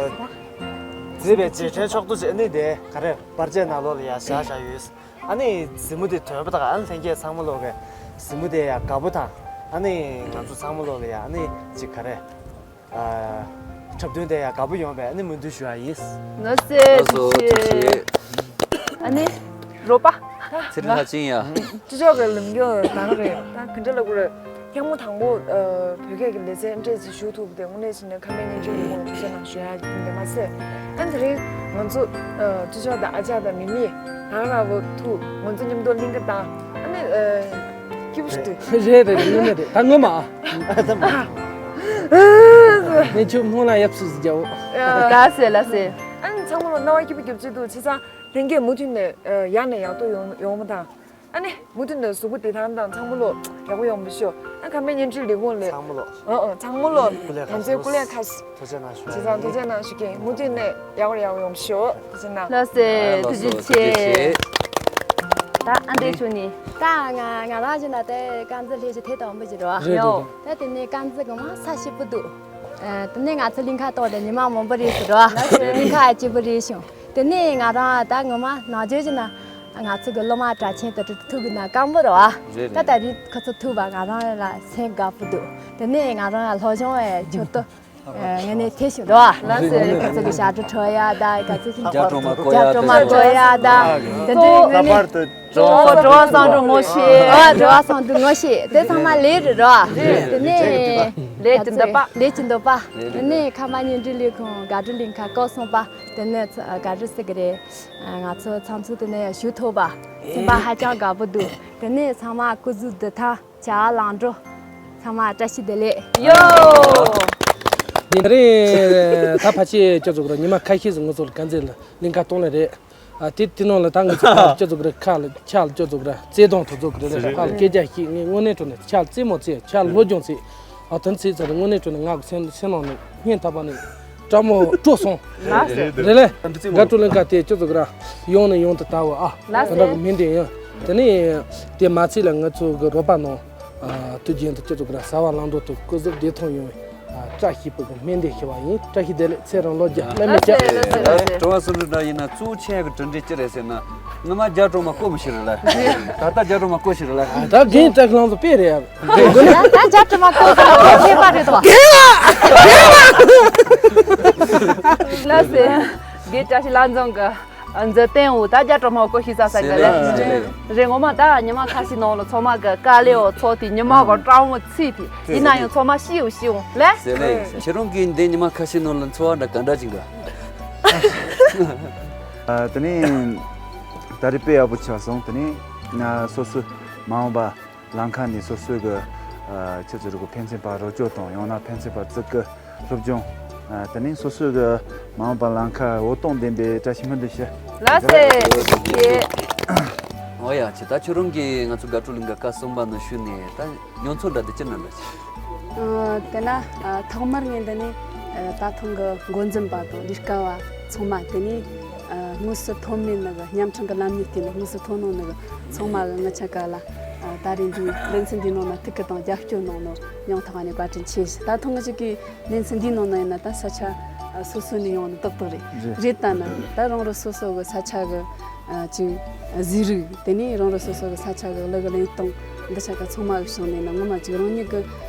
མཛེས་པའི་རྗེས་དྲན་ཕྱོགས་བསྡུ་བྱས་ཨ་ནི་དེ་ག་རེ་བར་ཆད་ནང་ལོགས་ལ་ཡ་བཞག་བཞག་ཡོད། ཨ་ནི་གཟིགས་མོ་དེ་དོན་པ་དང་ཨ་ནི་ལྷན་རྒྱས་ཚང་མ་ལོག་གི་གཟིགས་མོ་དེ་ཡ་དགའ་པོ་དང་ཨ་ནི་ང་ཚོ་ཚང་མ་ལོག་ལ་ཡ་ཨ་ནི་ཅིག་ག་རེ། ཨ། འཁྲབ་སྟོན་དེ་ཡ་དགའ་པོ་ཡོང་བའི་ཨ་ནི་སྨོན་འདུན་ཞུ་ཡ་ཡིན། ལགས་སོ། ལགས་སོ། ཐུགས་རྗེ་ཆེ། ཨ་ནི་རོགས་པ། ཚེ་རིང་ལྷ་ཆེན་ཡ། སྤྱི་ཚོགས་ཀྱི་ལམ་རྒྱུད་དང་རེད་ད་ག་འདྲ་ལབ་དགོས་རེད། ཐེངས་མ་དང་པོ་ཨ། བོད་སྐད་ཀྱི་ལེ་ཚན་འདྲ་ཞིག་ཞུགས་ཐུབ་པ་དེ་དངོས་གནས་བྱས་ན་ཁམས་པའི་བརྙན་འཕྲིན་ལས་ཁུངས་ལ་ཐུགས་རྗེ་གནང་ཞུ་ཡ་ཡིན་པས་མ་ཟད། ཨ་ནི་དེ་རིང་ང་ཚོ་ཨ། ཅོ་ཅོ་དང་ཨ་ཅག་དང་མི་མི་ད་ག་རང་བོ་ཐུག་ང་ཚོ་མཉམ་དུ་གླིང་ག་དང་ཨ་ནི་ཨ། སྐྱིད་པོ་ཞིག་འདུག་རེད་རེད་རེད། དངོས་གནས་རེད། ད་ངོ་མ། ཨ་ད་མ། ངས་ཁྱོད་སྔོན་ལ་ཡབ་སུ་ཟིག་རྒྱག་འོ། ལགས་སེ་ལགས་སེ། ཨ་ནི་ཚང་མ་ལོ་སྣང་བ་སྐྱིད་པོ་རྒྱབ་ཀྱི་འདུག་བྱས་ཙང་ལྷན་རྒྱས་མུ་མཐུད་ནས་ཨ། ཡག་ནས་ཡག་ཏུ་ཡོང་ཡོང་བ་དང་། ཨ་ནི་མུ་མཐུད་ནས་གཟུགས་པོ་བདེ་ཐང་དང་ཚང་མ་ལོ་ཡག་པོ་ཡོང་བ་ཤོག་ཨ་ཁམས་པའི་བརྙན་འཕྲིན་ལས་ཁུངས་ལས་ཚང་མ་ལོ། ཨ་ཨ་ཚང་མ་ལོ་སྐུ་ལས་ཁ་དམ་ཚིག་སྐུ་ལས་ཁ་ཤས། ཐུགས་རྗེ་གནང་ཞུ། བྱས་ཙང་ཐུགས་རྗེ་གནང་ཞུ་གི་མུ་མཐུད་ནས་ཡག་པོ་ཡག་པོ་ཡོང་བ་ཤོག་ཐུགས་རྗེ་གནང་། ལགས་སེ། ཐུགས་རྗེ་ཆེ། ད་ཨ་འདྲས་ཆུ་ནི། ད་ང་ང་རང་བཞིན་ལ་དེ་དཀར་མཛེས་ལྷས་ཞིག་དེ་དང་པོ་ཞིག་རེད་བ། རེད་རེད་རེད། ད་དེ་ནས་དཀར་མཛེས་གི་མ་ས་ཞིབ་པོ་འདུག་ཨ། དེ་ནས་ང་ཚོ་གླིང་ག་ཐོག་ལ་ཉི་མ་མང་པོ་རེད་ཟེར་རོ། གླིང་ག་ཨ་སྐྱིད་པོ་རེད་བྱུང་། དེ་ནས་ང་རང་ད་ངོ་མ་ནང་ཆོས་ཀྱི་ན་ང་ཚོ་གི་སློབ་མ་གྲྭ་ཆེན་དུ་ཐུག་གི་ན་སྐམ་པོ་རེད་བ། རེད་ད་རེད། ད་རེས་ཁོ་ཚོ་ཐུག་པ་ང་རང་ལ་སེམས་དགའ་པོ་འདུག་དེ་ནས་ང་རང་ལ་སློབ་སྦྱོང་ཨེ་ཆོད་དོ། ངས་ནས་ཐེ་ཞིག་རོ། ལགས་སེ། ཁོ་ཚོ་གི་ཞབས་བྲོ་འཁྲབ་ཡ་ད་ག་ཚོད་ཞིག་རྒྱ་སྒྲོལ་མ་བསྐོར་ཡ་རྒྱ་སྒྲོལ་མ་བསྐོར་ཡ་ད་དེ་འདྲའི་ངས་ནས། ལྷག་པར་དུ་འགྲོ་བ་བསམ་འགྲུབ་ངོ་ཤེས། ཨ་འགྲོ་བ་བསམ་འགྲུབ་ངོ་ཤེས་དེ་ཚང་མ་ལས་རེད་རོ། དེ་ནས་ལས་ཀྱི་འདོད་པ། ལས་ཀྱི་འདོད་པ། དེ་ནས་ཁམས་པ་བརྙན་འཕྲིན་ལས་ཁུངས་དགའ་སྤྲོ་གླིང་ག་སྐོར་སོང་པ། དེ་ནས་ག་རེ་ཟེར་གི་རེད། ང་ཚོ་ཚང་ཚུལ་དེ་ནས་ཞུ་ཐུབ་པ། སེམས་པ་ཧ་ཅང་དགའ་པོ་འདུག་དེ་ནས་ཚང་མ་སྐུ་གཟུགས་བདེ་ཐང་བྱ་བ་ལམ་འགྲོ། ཚང་མ་བཀྲ་ཤིས་བདེ་ལེགས། ཡོ། དེ་རིང་ད་ཕལ་ཆེར་ཁྱོད་ཚོ་གི་ཉི་མ་ཁ་ཤས་ཟིག་ང་ཚོ་ལ་དཀར་མཛེས་ལ་གླིང་ག་གཏོང་ལེ་རེད། ཨ་དེ་དེ་ནང་ལ་ད་ང་ཚོ་ཁ་ལ་ཁྱོད་ཚོ་གི་རེད། ཁ་ལ་ཁྱ་ལ་ཁྱོད་ཚོ་གི་རེད། བརྩེ་དུང་དུ་ཚོ་གི་རེད། ཁ་ལ་སྐད་རྒྱག་ཤིག་ངས་དངོས་གནས་དྲང་གནས་ཁྱ་ལ་རྩེད་མོ་རྩེ་ཁྱ་ལ་སློབ་སྦྱོང་རྩེ། ཨ་དོན་ཚིག་ཚར་དངོས་གནས་དྲང་གནས་ང་གི་སེམས་སེམས་ནང་ནས་སྙིང་ཐག་པ་ནས་སྤྲང་མོ་སྤྲོ་སོང་། ལགས་སེ། རེད་ལེ། དགའ་སྤྲོ་གླིང་ག་དེ་ཁྱོད་ཚོ་གི་ར་ཡོང་ནས་ཡོང་དུ་ལྟ་བ་ཨ། ལགས་སེ། ར་གི་མིང་དེ་ཡིན། དེ་ནས་དེ་མ་ཚད་ལ་ང་ཚོ་གི་རོགས་པ་ནང་ཨ་དུས་རྒྱུན་དུ་ཁྱོད་ཚོ་གི་ར་བྱ་བ་ལམ་འགྲོ་དུ་སྐུ་གཟུགས་བདེ་ཐང་ཡོང་བའི་ཨ་བཀྲ་ཤིས་པའི་གི་སྨོན་འདུན་ཞུ་བ་ཡིན། བཀྲ་ཤིས་བདེ་ལེགས། ཚེ་རིང་ལོ་བརྒྱ་སླད་མེད་ལགས་སེ། ལགས་སེ། ལགས་སེ། དྲི་བ་གསུམ་དྲུག་འདྲ་ཡིན་ན་གཙོ་བོ་ཆེ་གི་གྲུབ་འབྲས་ཅི་རེད་ཟེར་ན། སྔོན་མ་རྒྱ་སྒྲོལ་མ་བསྐོར་མི་ཤེས་རེད་ལ། ད་ལྟ་རྒྱ་སྒྲོལ་མ་བསྐོར་ཤེས་རེད་ལ། ད་རྒན་བཀྲ་ཤིས་ལྷ་མཛེས་དཔེ་རེད་ཡ། ད་ད་རྒྱ་སྒྲོལ་མ་བསྐོར་ས་ལ་ཁྱད་པར་རེད་དོ། ལགས་སེ། རྒན་བཀྲ་ཤིས་ལྷ་མཛེས་གི་མཛུབ་སྟོན་འོག་ད་རྒྱ་སྒྲོལ་མ་བསྐོར་ཤེས་ས་ས་གི་ལ། ཟེར་ལེ། རེད། ངོ་མ་ད་ཉི་མ་ཁ་ཤས་ནང་ལ་ཚང་མ་གི་དཀའ་ལས་འོག་ཚོགས་ཏེ་ཉི་མ་གི་སྤྲང་མོ་ཚིག་དེ་ཡིན་ན་ཡང་ཚང་མ་ཤི་འོ་ཤི་འོ་ལེ། ཟེར་ལེ། ཁྱེད་རང་གིས་འདི་ཉི་མ་ཁ་ཤས་ནང་ལ་འཚོ་བ་འདྲ་ག་འདྲ་ཅིག་ག་ཨ། དེ་ནས་ད་རེས་དཔེ་ཡག་པོ་ཆགས་སོང་། དེ་ནས་ང་སོ་སོའི་མ་འོངས་པ་ལམ་ཁ་ནས་སོ་སོའི་གི་ཨ་ཁྱེད་ཚོ་རུ་གི་ཕན་ཚུན་བར་རོགས་སྐྱོར་དང་ཡང་ན་ཕན་ཚུན་བར་བརྩི་བཀུར་སློབ་སྦྱོང་ཨ་དེ་ནས་སོ་སོའི་གི་མ་འོངས་པ་ལམ་ཁ་འོད་སྟོང་ལྡན་པའི་བཀྲ་ཤིས་སྨོན་འདུན་ཞུ། ལགས་སེ། ཨོ་ཡ་ཁྱེད་ད་ཁྱོད་རང་གིས་ང་ཚོ་དགའ་སྤྲོ་གླིང་ག་སྐབས་གསུམ་པ་ནང་ཞུགས་ནས་ད་མྱོང་ཚོར་འདྲ་དེ་ཅི་འདྲ་འདྲ་ཞིག་ཨ། དེ་ན་ཨ་ཐོག་མར་ངས་འདི་ནས་ཨ་ད་ཐེངས་གི་འགོ་འཛིན་པ་དང་ལས་ཀ་བ་ཚང་མ། དེ་ནས་ཨ་དངོས་སུ་ཐོན་མེད་ནི་གི་བརྙན་འཕྲིན་གི་ལམ་ནས་བལྟས་ནས་དངོས་སུ་ཐོན་ནོ་ནི་གི་ཚང་མ་གི་ང་ཆ་ག་ལ་ཨ་ད་རེས་འདི་ལེ་ཚན་འདིའི་ནང་ན་ཐུགས་ཁུར་དང་རྒྱབ་སྐྱོར་གནང་ནོ་སྙིང་ཐག་ནས་བཀའ་དྲིན་ཆེ་ཞུ། ད་ཐེངས་གི་ཅིག་གི་ལེ་ཚན་འདིའི་ནང་ན་ཡིན་ན་ད་ས་ཆ་ཨ་སོ་སོ་ནས་ཡོང་ནི་ཏག་ཏག་རེད། རེད། རེད་ད་ན་ད་རང་རང་སོ་སོ་གི་ས་ཆ་གི་ཨ་ཅིག་གཟིགས་རིགས། དེ་ནས་རང་རང་སོ་སོ་གི་ས་ཆ་གི་གླུ་གི་ལེན་སྟངས། འདི་ཆ་ག་ཚང་མ་གི་ཕྱོགས་ནས་ན་ངོ་མ་ཅིག་རང་ཉིད་ཀྱི་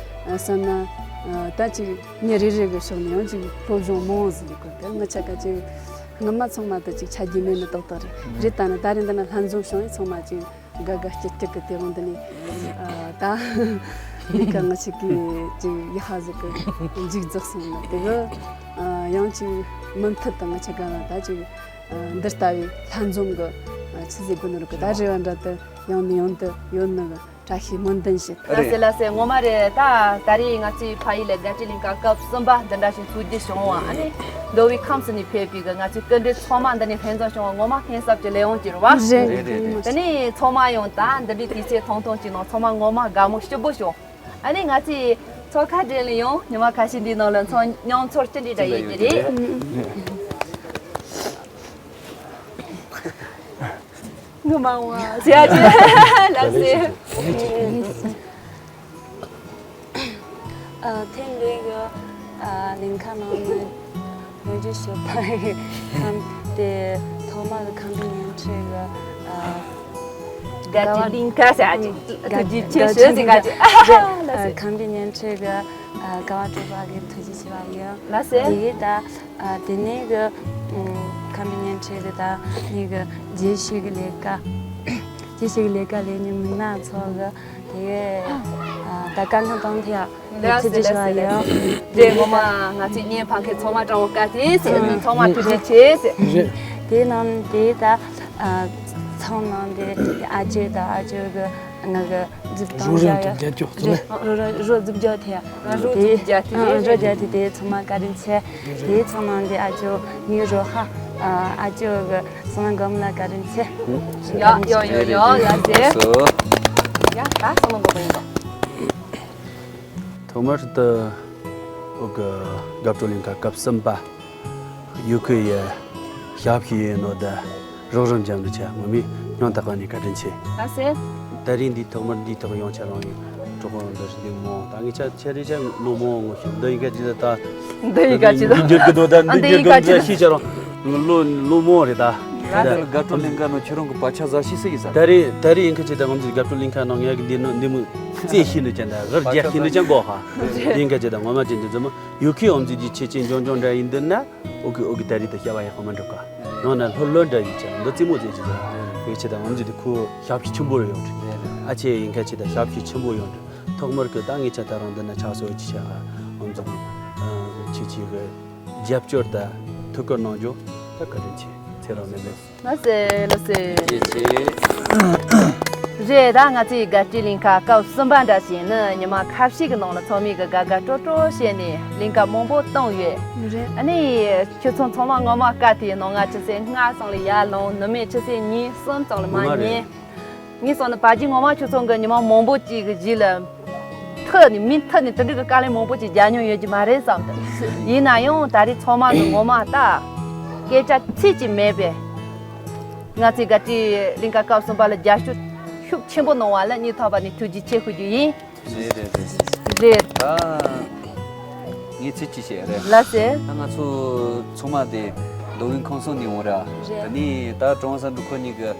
ཨ་བསམ་ན་ཨ་ད་ཅིག་མི་རེ་རེ་གི་ཕྱོགས་ནས་ཡང་ཅིག་སློབ་སྦྱོང་མང་བོ་ཟིག་ལས་དགོས་ཏེ། ང་ཆ་ག་ཅིག་སྔོན་མ་ཚང་མ་ད་ཅིག་ཆ་རྒྱུས་མེད་ནི་ཏག་ཏག་རེད། རེད་ད་ནི་ད་རེས་འདི་ན་ལྷན་འཛོམས་བྱུང་ཡིན་ཚང་མ་ཅིག་དགའ་དགའ་སྐྱིད་སྐྱིད་གི་དེ་རིང་འདི་ནས་ཨ་ད་ལས་ཀ་ང་ཆ་གི་ཅིག་ཡག་པ་ཟིག་གི་མཇུག་རྫོགས་སོང་ནི་དེ་གི་ཨ་ཡང་ཅིག་མུ་མཐུད་དུ་ང་ཆ་ག་ལ་ད་ཅིག་ཨ་འདི་ལྟ་བུའི་ལྷན་འཛོམས་གི་ཨ་ཆི་ཟིག་དགོས་ནི་རུ་གི་ད་རེ་བ་འདྲ་དུ་ཡང་ནས་ཡང་དུ་ཡོད་ནི་གི་བཀྲ་ཤིས་སྨོན་འདུན་ཞུ། ལགས་སེ་ལགས་སེ། ངོ་མ་རེད། ད་ད་རེས་ང་ཚོའི་ཕ་ཡུལ་ལ་དགའ་སྤྲོའི་གླིང་ག་སྐབས་གསུམ་པ་འདི་འདྲ་ཞིག་ཚོགས་རྒྱུ་བྱུང་བ། ཨ་ནི་མདོ་དབུས་ཁམས་གསུམ་ནས་ཕེབས་པའི་གི་ང་ཚོའི་སྐུ་མགྲོན་ཚང་མ་འདི་ནས་ལྷན་འཛོམས་བྱུང་བ་ངོ་མ་ཕན་སབ་ཀྱི་ལས་དབང་ཅིག་རེད་བ། རེད་རེད་རེད། དེ་ནས་ཚང་མ་ཡང་ད་འདི་འདྲའི་དུས་ཚོད་ཐུང་ཐུང་ཅིག་ནང་ཚང་མ་ངོ་མ་དགའ་མོ་སྐྱིད་པོ་བྱུང་། ཨ་ནི་ང་ཚོའི་ཚོགས་ཁང་འདྲེན་ལ་ཡང་ཉི་མ་ཁ་ཤས་འདིའི་ནང་ལ་ཚང་མཉམ་ཚོར་ཅི་འདྲ་འདྲ་ཡོད་ཀྱི་རེད། ངུ་མ་འོང་ཨ། ཟེར་ཡ་ཅི། ལགས་སེ། ཨ་ཐེངས་འདིའི་གི་ཨ་གླིང་ག་ནང་ནས་ལོ་རྒྱུས་ཞུ་བ་ཡི་ཁམས་དེ་ཐོག་མ་གི་ཁམས་པའི་བརྙན་འཕྲིན་གི་ཨ་དགའ་སྤྲོའི་གླིང་ག་ཟེར་ཡ་ཅི་ཐུགས་རྗེ་ཆེ་ཞུ་ཟེར་ག་ཅི། ལགས་སེ། ཁམས་པའི་བརྙན་འཕྲིན་གི་ཨ་དགའ་བ་སྤྲོ་བ་གི་ཐུགས་རྗེ་ཆེ་བ་ཡིན། ལགས་སེ། དེ་གི་ད། ཨ་དེ་ནས་གི་ཨམ་ཁམས་པའི་བརྙན་འཕྲིན་གི་ད་ངེད་གི་རྗེས་ཤུལ་གི་ལས་ཀ། རྗེས་ཤུལ་གི་ལས་ཀ་ལས་ཉིན་མི་སྣ་ཚོ་གི་དེ་གི་ཨ་ད་བཀའ་མོལ་གཏོང་ཐུབ་ཡ་ལགས་སེ། ཐུགས་རྗེ་ཆེ་བ་ཡིན། རེད། ངོ་མ་ང་ཚོའི་བརྙན་ཕབ་མཁན་ཚང་མ་དྲང་བོ་བཀའ་དྲིན་ཆེ། ཚང་མ་ཐུགས་རྗེ་ཆེ་ཟེར། རེད། དེ་ནང་དེ་ད་ཨ་ཚང་ནང་དེ་ཨ་ཅེ་ད་ཨ་ཅོ་གི་ང་གི་རྫིབ་དང་རོ་རོ་རྒྱ་ཡ། རྫིབ་རྒྱ་ཅོག་ཚོ་རེད། ལ། རོ་རོ་རོ་རྫིབ་རྒྱ་དེ་ཡ། ང་རོ་རྫིབ་རྒྱ་དེ་རེད། རོ་རྒྱ་དེ་དེ་ཚང་མ་བཀའ་དྲིན་ཆེ། དེ་ཚང་མ་འདི་ཨ་ཅོ་ངའི་རོ་ཧ། ཨ་ཅོ་གི་སོང་སྒོམ་ལ་བཀའ་དྲིན་ཆེ། ཡ་ཡ་ཡ་ཡ། ལགས་སེ། སོ། ཡ་ད་ཚང་མ་འགོ་པ་ཡིན་པ། ཐོག་མར་དུ་འོ་གི་དགའ་སྤྲོ་གླིང་ག་སྐབས་གསུམ་པ། ཡུ་ཁུ་ཡི་ཞབས་ཞུ་ཡིན་ནོ་ད་རོགས་རམ་བྱམས་འདུ་ཆ་ངོ་མི་སྙིང་ཐག་པ་ནས་བཀའ་དྲིན་ཆེ། ལགས་སེ། ད་རིང་འདི་ཐོག་མར་འདི་ཐོག་ཡོང་ཆ་རང་ཡིན་གྲོགས་པོ་འདི་རིགས་འདི་མོ་ད་ངི་ཆ་ཆ་རི་ཆ་ལོ་མོ་ངོ་ཤོག་འདི་ཡི་ག་ཅི་ད་ད་འདི་ཡི་ག་ཅི་ད་འདི་འགྱུར་གི་འདུག་ད་འདི་འདི་ཡི་འགྱུར་ག་གི་ཅི་ད་ཤི་ཆ་རང་ལོ་ལོ་མོ་རེད་ད། ད་ལྟ་དགའ་སྤྲོ་གླིང་ག་ནང་ཁྱོད་རང་གི་བག་ཆགས་ཟ་ཤི་སི་ཡི་ཟ། ད་རེས་ད་རེས་ཡིན་ག་ཅི་ད་ངམ་ཅི་དགའ་སྤྲོ་གླིང་ག་ནང་ངས་གི་འདི་ནོ་འདི་མོ་རྩེ་ཤི་འདུག་ཅན་ད་རབ་རྒྱ་ཤི་འདུག་ཅན་གོ་ཧ། འདི་ཡིན་ག་ཅི་ད་ངོ་མ་ཅན་འདི་ཚོ་མོ། ཡུ་ཁི་ཨོམ་ཛི་ཇི་ཆེ་ཆེ་འཇོང་འཇོང་འདྲ་ཡིན་འདི་ན། ཨོ་ཁི་ཨོ་ཁི་ད་རི་ད་ཤ་བ་ཡ་ཧོ་མ་འགྲུབ་ག་ཡང་ན་ལྷོད་ལྷོད་འདྲ་ཡིན་ཆེ་འདི་རྩི་མོ་ཙེ་ཅི་ད་ཡོད་ཆེ་ད་ཨོམ་ཛི་དི་ཁུ་ཞབས་ཕྱི་ཆེན་པོ་རེ་ཡོང་འདྲི། ཨ་ཆེ་ཡིན་ཁ་ཆེ་ད་ཞབས་ཕྱི་ཆེན་པོ་ཡོང་འདྲི། ཐོག་མར་ཁི་ད་ངེད་ཆ་ད་རང་འདི་ན་ཆགས་སོ་ཅི་ཆ་ཨོམ་ཛི་དི་ཆེ་ཆེ་གི་རྒྱབ་སྐྱོར་ད་ཐུགས་ཁུར་གནང་རྒྱུ་ད་བཀའ་དྲིན་ཆེ་ཚེ་རིང་ནས་ལེགས། ལགས་སེ་ལགས་སེ། ཡེ་ཆེ། རེད་ད་ང་ཚོའི་དགའ་སྤྲོའི་གླིང་ག་སྐབས་གསུམ་པ་འདྲ་ཞིག་ནི་ཉི་མ་ཁ་ཤས་ཀྱི་ནང་ལ་ཚང་མས་གི་དགའ་དགའ་སྤྲོ་སྤྲོ་བྱས་ནས་གླིང་ག་མང་པོ་བཏང་ཡོད། རེད། ཨ་ནི་ཁྱོད་ཚོ་ཚང་མ་ངོ་མ་དཀའ་དེའི་ནང་ང་ཆུ་ཚོད་ལྔ་ཙམ་ལ་ཡར་ལངས་ནུབ་མེད་ཆུ་ཚོད་གཉིས་གསུམ་ཙམ་ལ་མར་ཉལ། ངས་སོང་ནི་ཕ་གི་ངོ་མ་ཁྱོད་ཚོ་གི་ཉི་མ་མང་པོ་ཅིག་གི་རྗེས་ལ་ཐུག་ནི་མི་ཐུག་ནི་དེ་འདྲ་གི་དཀའ་ལས་མང་པོ་ཅིག་རྒྱག་མྱོང་ཡོད་ཀྱི་མ་རེད་བསམ་དུ། ཡིན་ན་ཡང་ད་རེས་ཚང་མ་གི་ངོ་མ་ད་སྐད་ཆ་ཚིག་ཅིག་མེད་པས། ང་ཚོའི་དགའ་སྤྲོའི་གླིང་ག་སྐབས་གསུམ་པ་ལ་རྒྱབ་སྐྱོར་ཤུགས་ཆེན་པོ་གནང་བ་ལ་སྙིང་ཐག་པ་ནས་ཐུགས་རྗེ་ཆེ་ཞུ་རྒྱུ་ཡིན། རེད་རེད་རེད། རེད། ད་ངས་ཚིག་ཅིག་བཤད་རེད། ལགས་སེ། ད་ང་ཚོ་ཚང་མ་དེ་མདོ་དབུས་ཁམས་གསུམ་ནས་འོང་ར། རེད། ད་ནི་ད་ཀྲོང་གསར་འབྲུག་ཁོ་གཉིས་ཀྱི་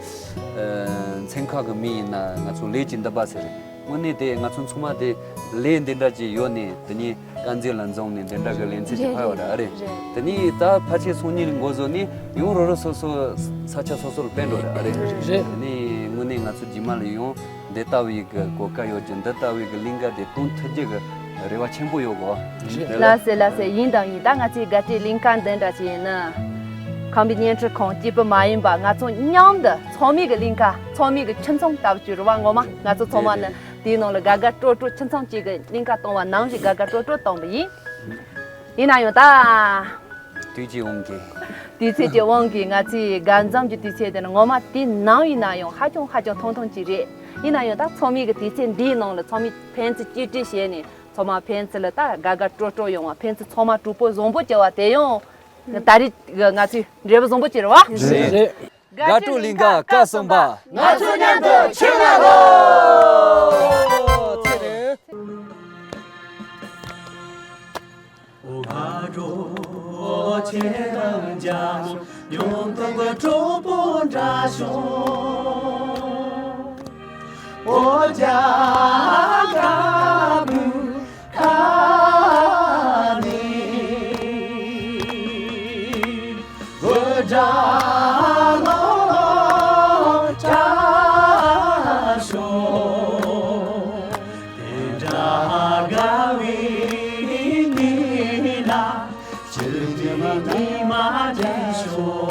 མཚན་ཁག་གི་མི་ཡིན་ན་ང་ཚོ་ལས་ཀྱི་འདུན་པ་ཟེར་རེད། དངོས་གནས་དེ་ང་ཚོ་ཚང་མ་དེ་ལས་འདི་འདྲ་ཅིག་ཡོད་ནས་དེ་ནི་དཀར་མཛེས་ལ་འཛོམས་ནས་འདི་འདྲ་གི་ལེ་ཚན་ཅིག་ཕར་ཡོད་ར་ཨ་རེད། རེད། དེ་ནི་ད་ཕལ་ཆེར་སང་ཉིན་ལ་འགོ་བཟོ་ནས་ཡང་རོ་རོ་སོ་སོ་ས་ཆ་སོ་སོ་ལ་སྤེལ་འགྲོ་ར་ཨ་རེད། རེད། དེ་ནི་དངོས་གནས་ང་ཚོ་རྗེས་མ་ལ་ཡང་འདི་ལྟ་བུའི་གི་གོ་སྐབས་ཡོད་ཀྱི་འདི་ལྟ་བུའི་གི་གླིང་ག་དེ་གཏོང་ཐུབ་རྒྱུ་གི་རེ་བ་ཆེན་པོ་ཡོད་གོ། རེད། ལགས་སེ་ལགས་སེ། ཡིན་དང་ཡིན། ད་ང་ཚོའི་དགའ་སྤྲོའི་གླིང་ག་འདི་འདྲ་ཞིག་ཡིན་ན། ཁམས་པའི་བརྙན་འཕྲིན་ཁང་གཅིག་པུ་མ་ཡིན་པ་ང་ཚོ་མཉམ་དུ་ཚང་མའི་གི་གླིང་ག་ཚང་མའི་གི་ཁྱིམ་ཚང་ལྟ་བུ་ཅིག་རེད་བ། ངོ་མ་ང་ཚོ་ཚང་མ་ནི་དེའི་ནང་ལ་དགའ་དགའ་སྤྲོ་སྤྲོ་ཁྱིམ་ཚང་གཅིག་གི་གླིང་ག་གཏོང་བ་ནང་བཞིན་དགའ་དགའ་སྤྲོ་སྤྲོ་གཏོང་གི་ཡིན། ཡིན་ན་ཡང་ད། དུས་ཀྱི་དབང་གིས། དུས་ཚོད་ཀྱི་དབང་གིས་ང་ཚོའི་དགའ་འཛོམས་ཀྱི་དུས་ཚོད་དེ་ནི་ངོ་མ་དེ་ནང་ཡིན་ན་ཡང་ཧ་ཅང་ཧ་ཅང་ཐུང་ཐུང་ཅིག་རེད། ཡིན་ན་ཡང་ད་ཚང་མའི་གི་དུས་ཚོད་འདིའི་ནང་ལ་ཚང་མས་ཕན་ཚུན་གཅིག་སྒྲིལ་བྱས་ནས་ཚང་མ་ཕན་ཚུན་ལ་ད་དགའ་དགའ་སྤྲོ་སྤྲོ་ཡོང་བ། ཕན་ཚུན་ཚང་མ་གྲོགས་པོ་བཟང་པོ་བྱ་བ་དེ་ཡང་ད་རེས་ང་ཚོའི་འབྲས་བུ་བཟང་པོ་ཅིག་རེད་བ། རེད། རེད། དགའ་སྤྲོའི་གླིང་ག་སྐབས་གསུམ་པ། ང་ཚོ་མཉམ་དུ་ཆོས་ལ་ལོ། ཚེ་རིང་། ལགས་སོ།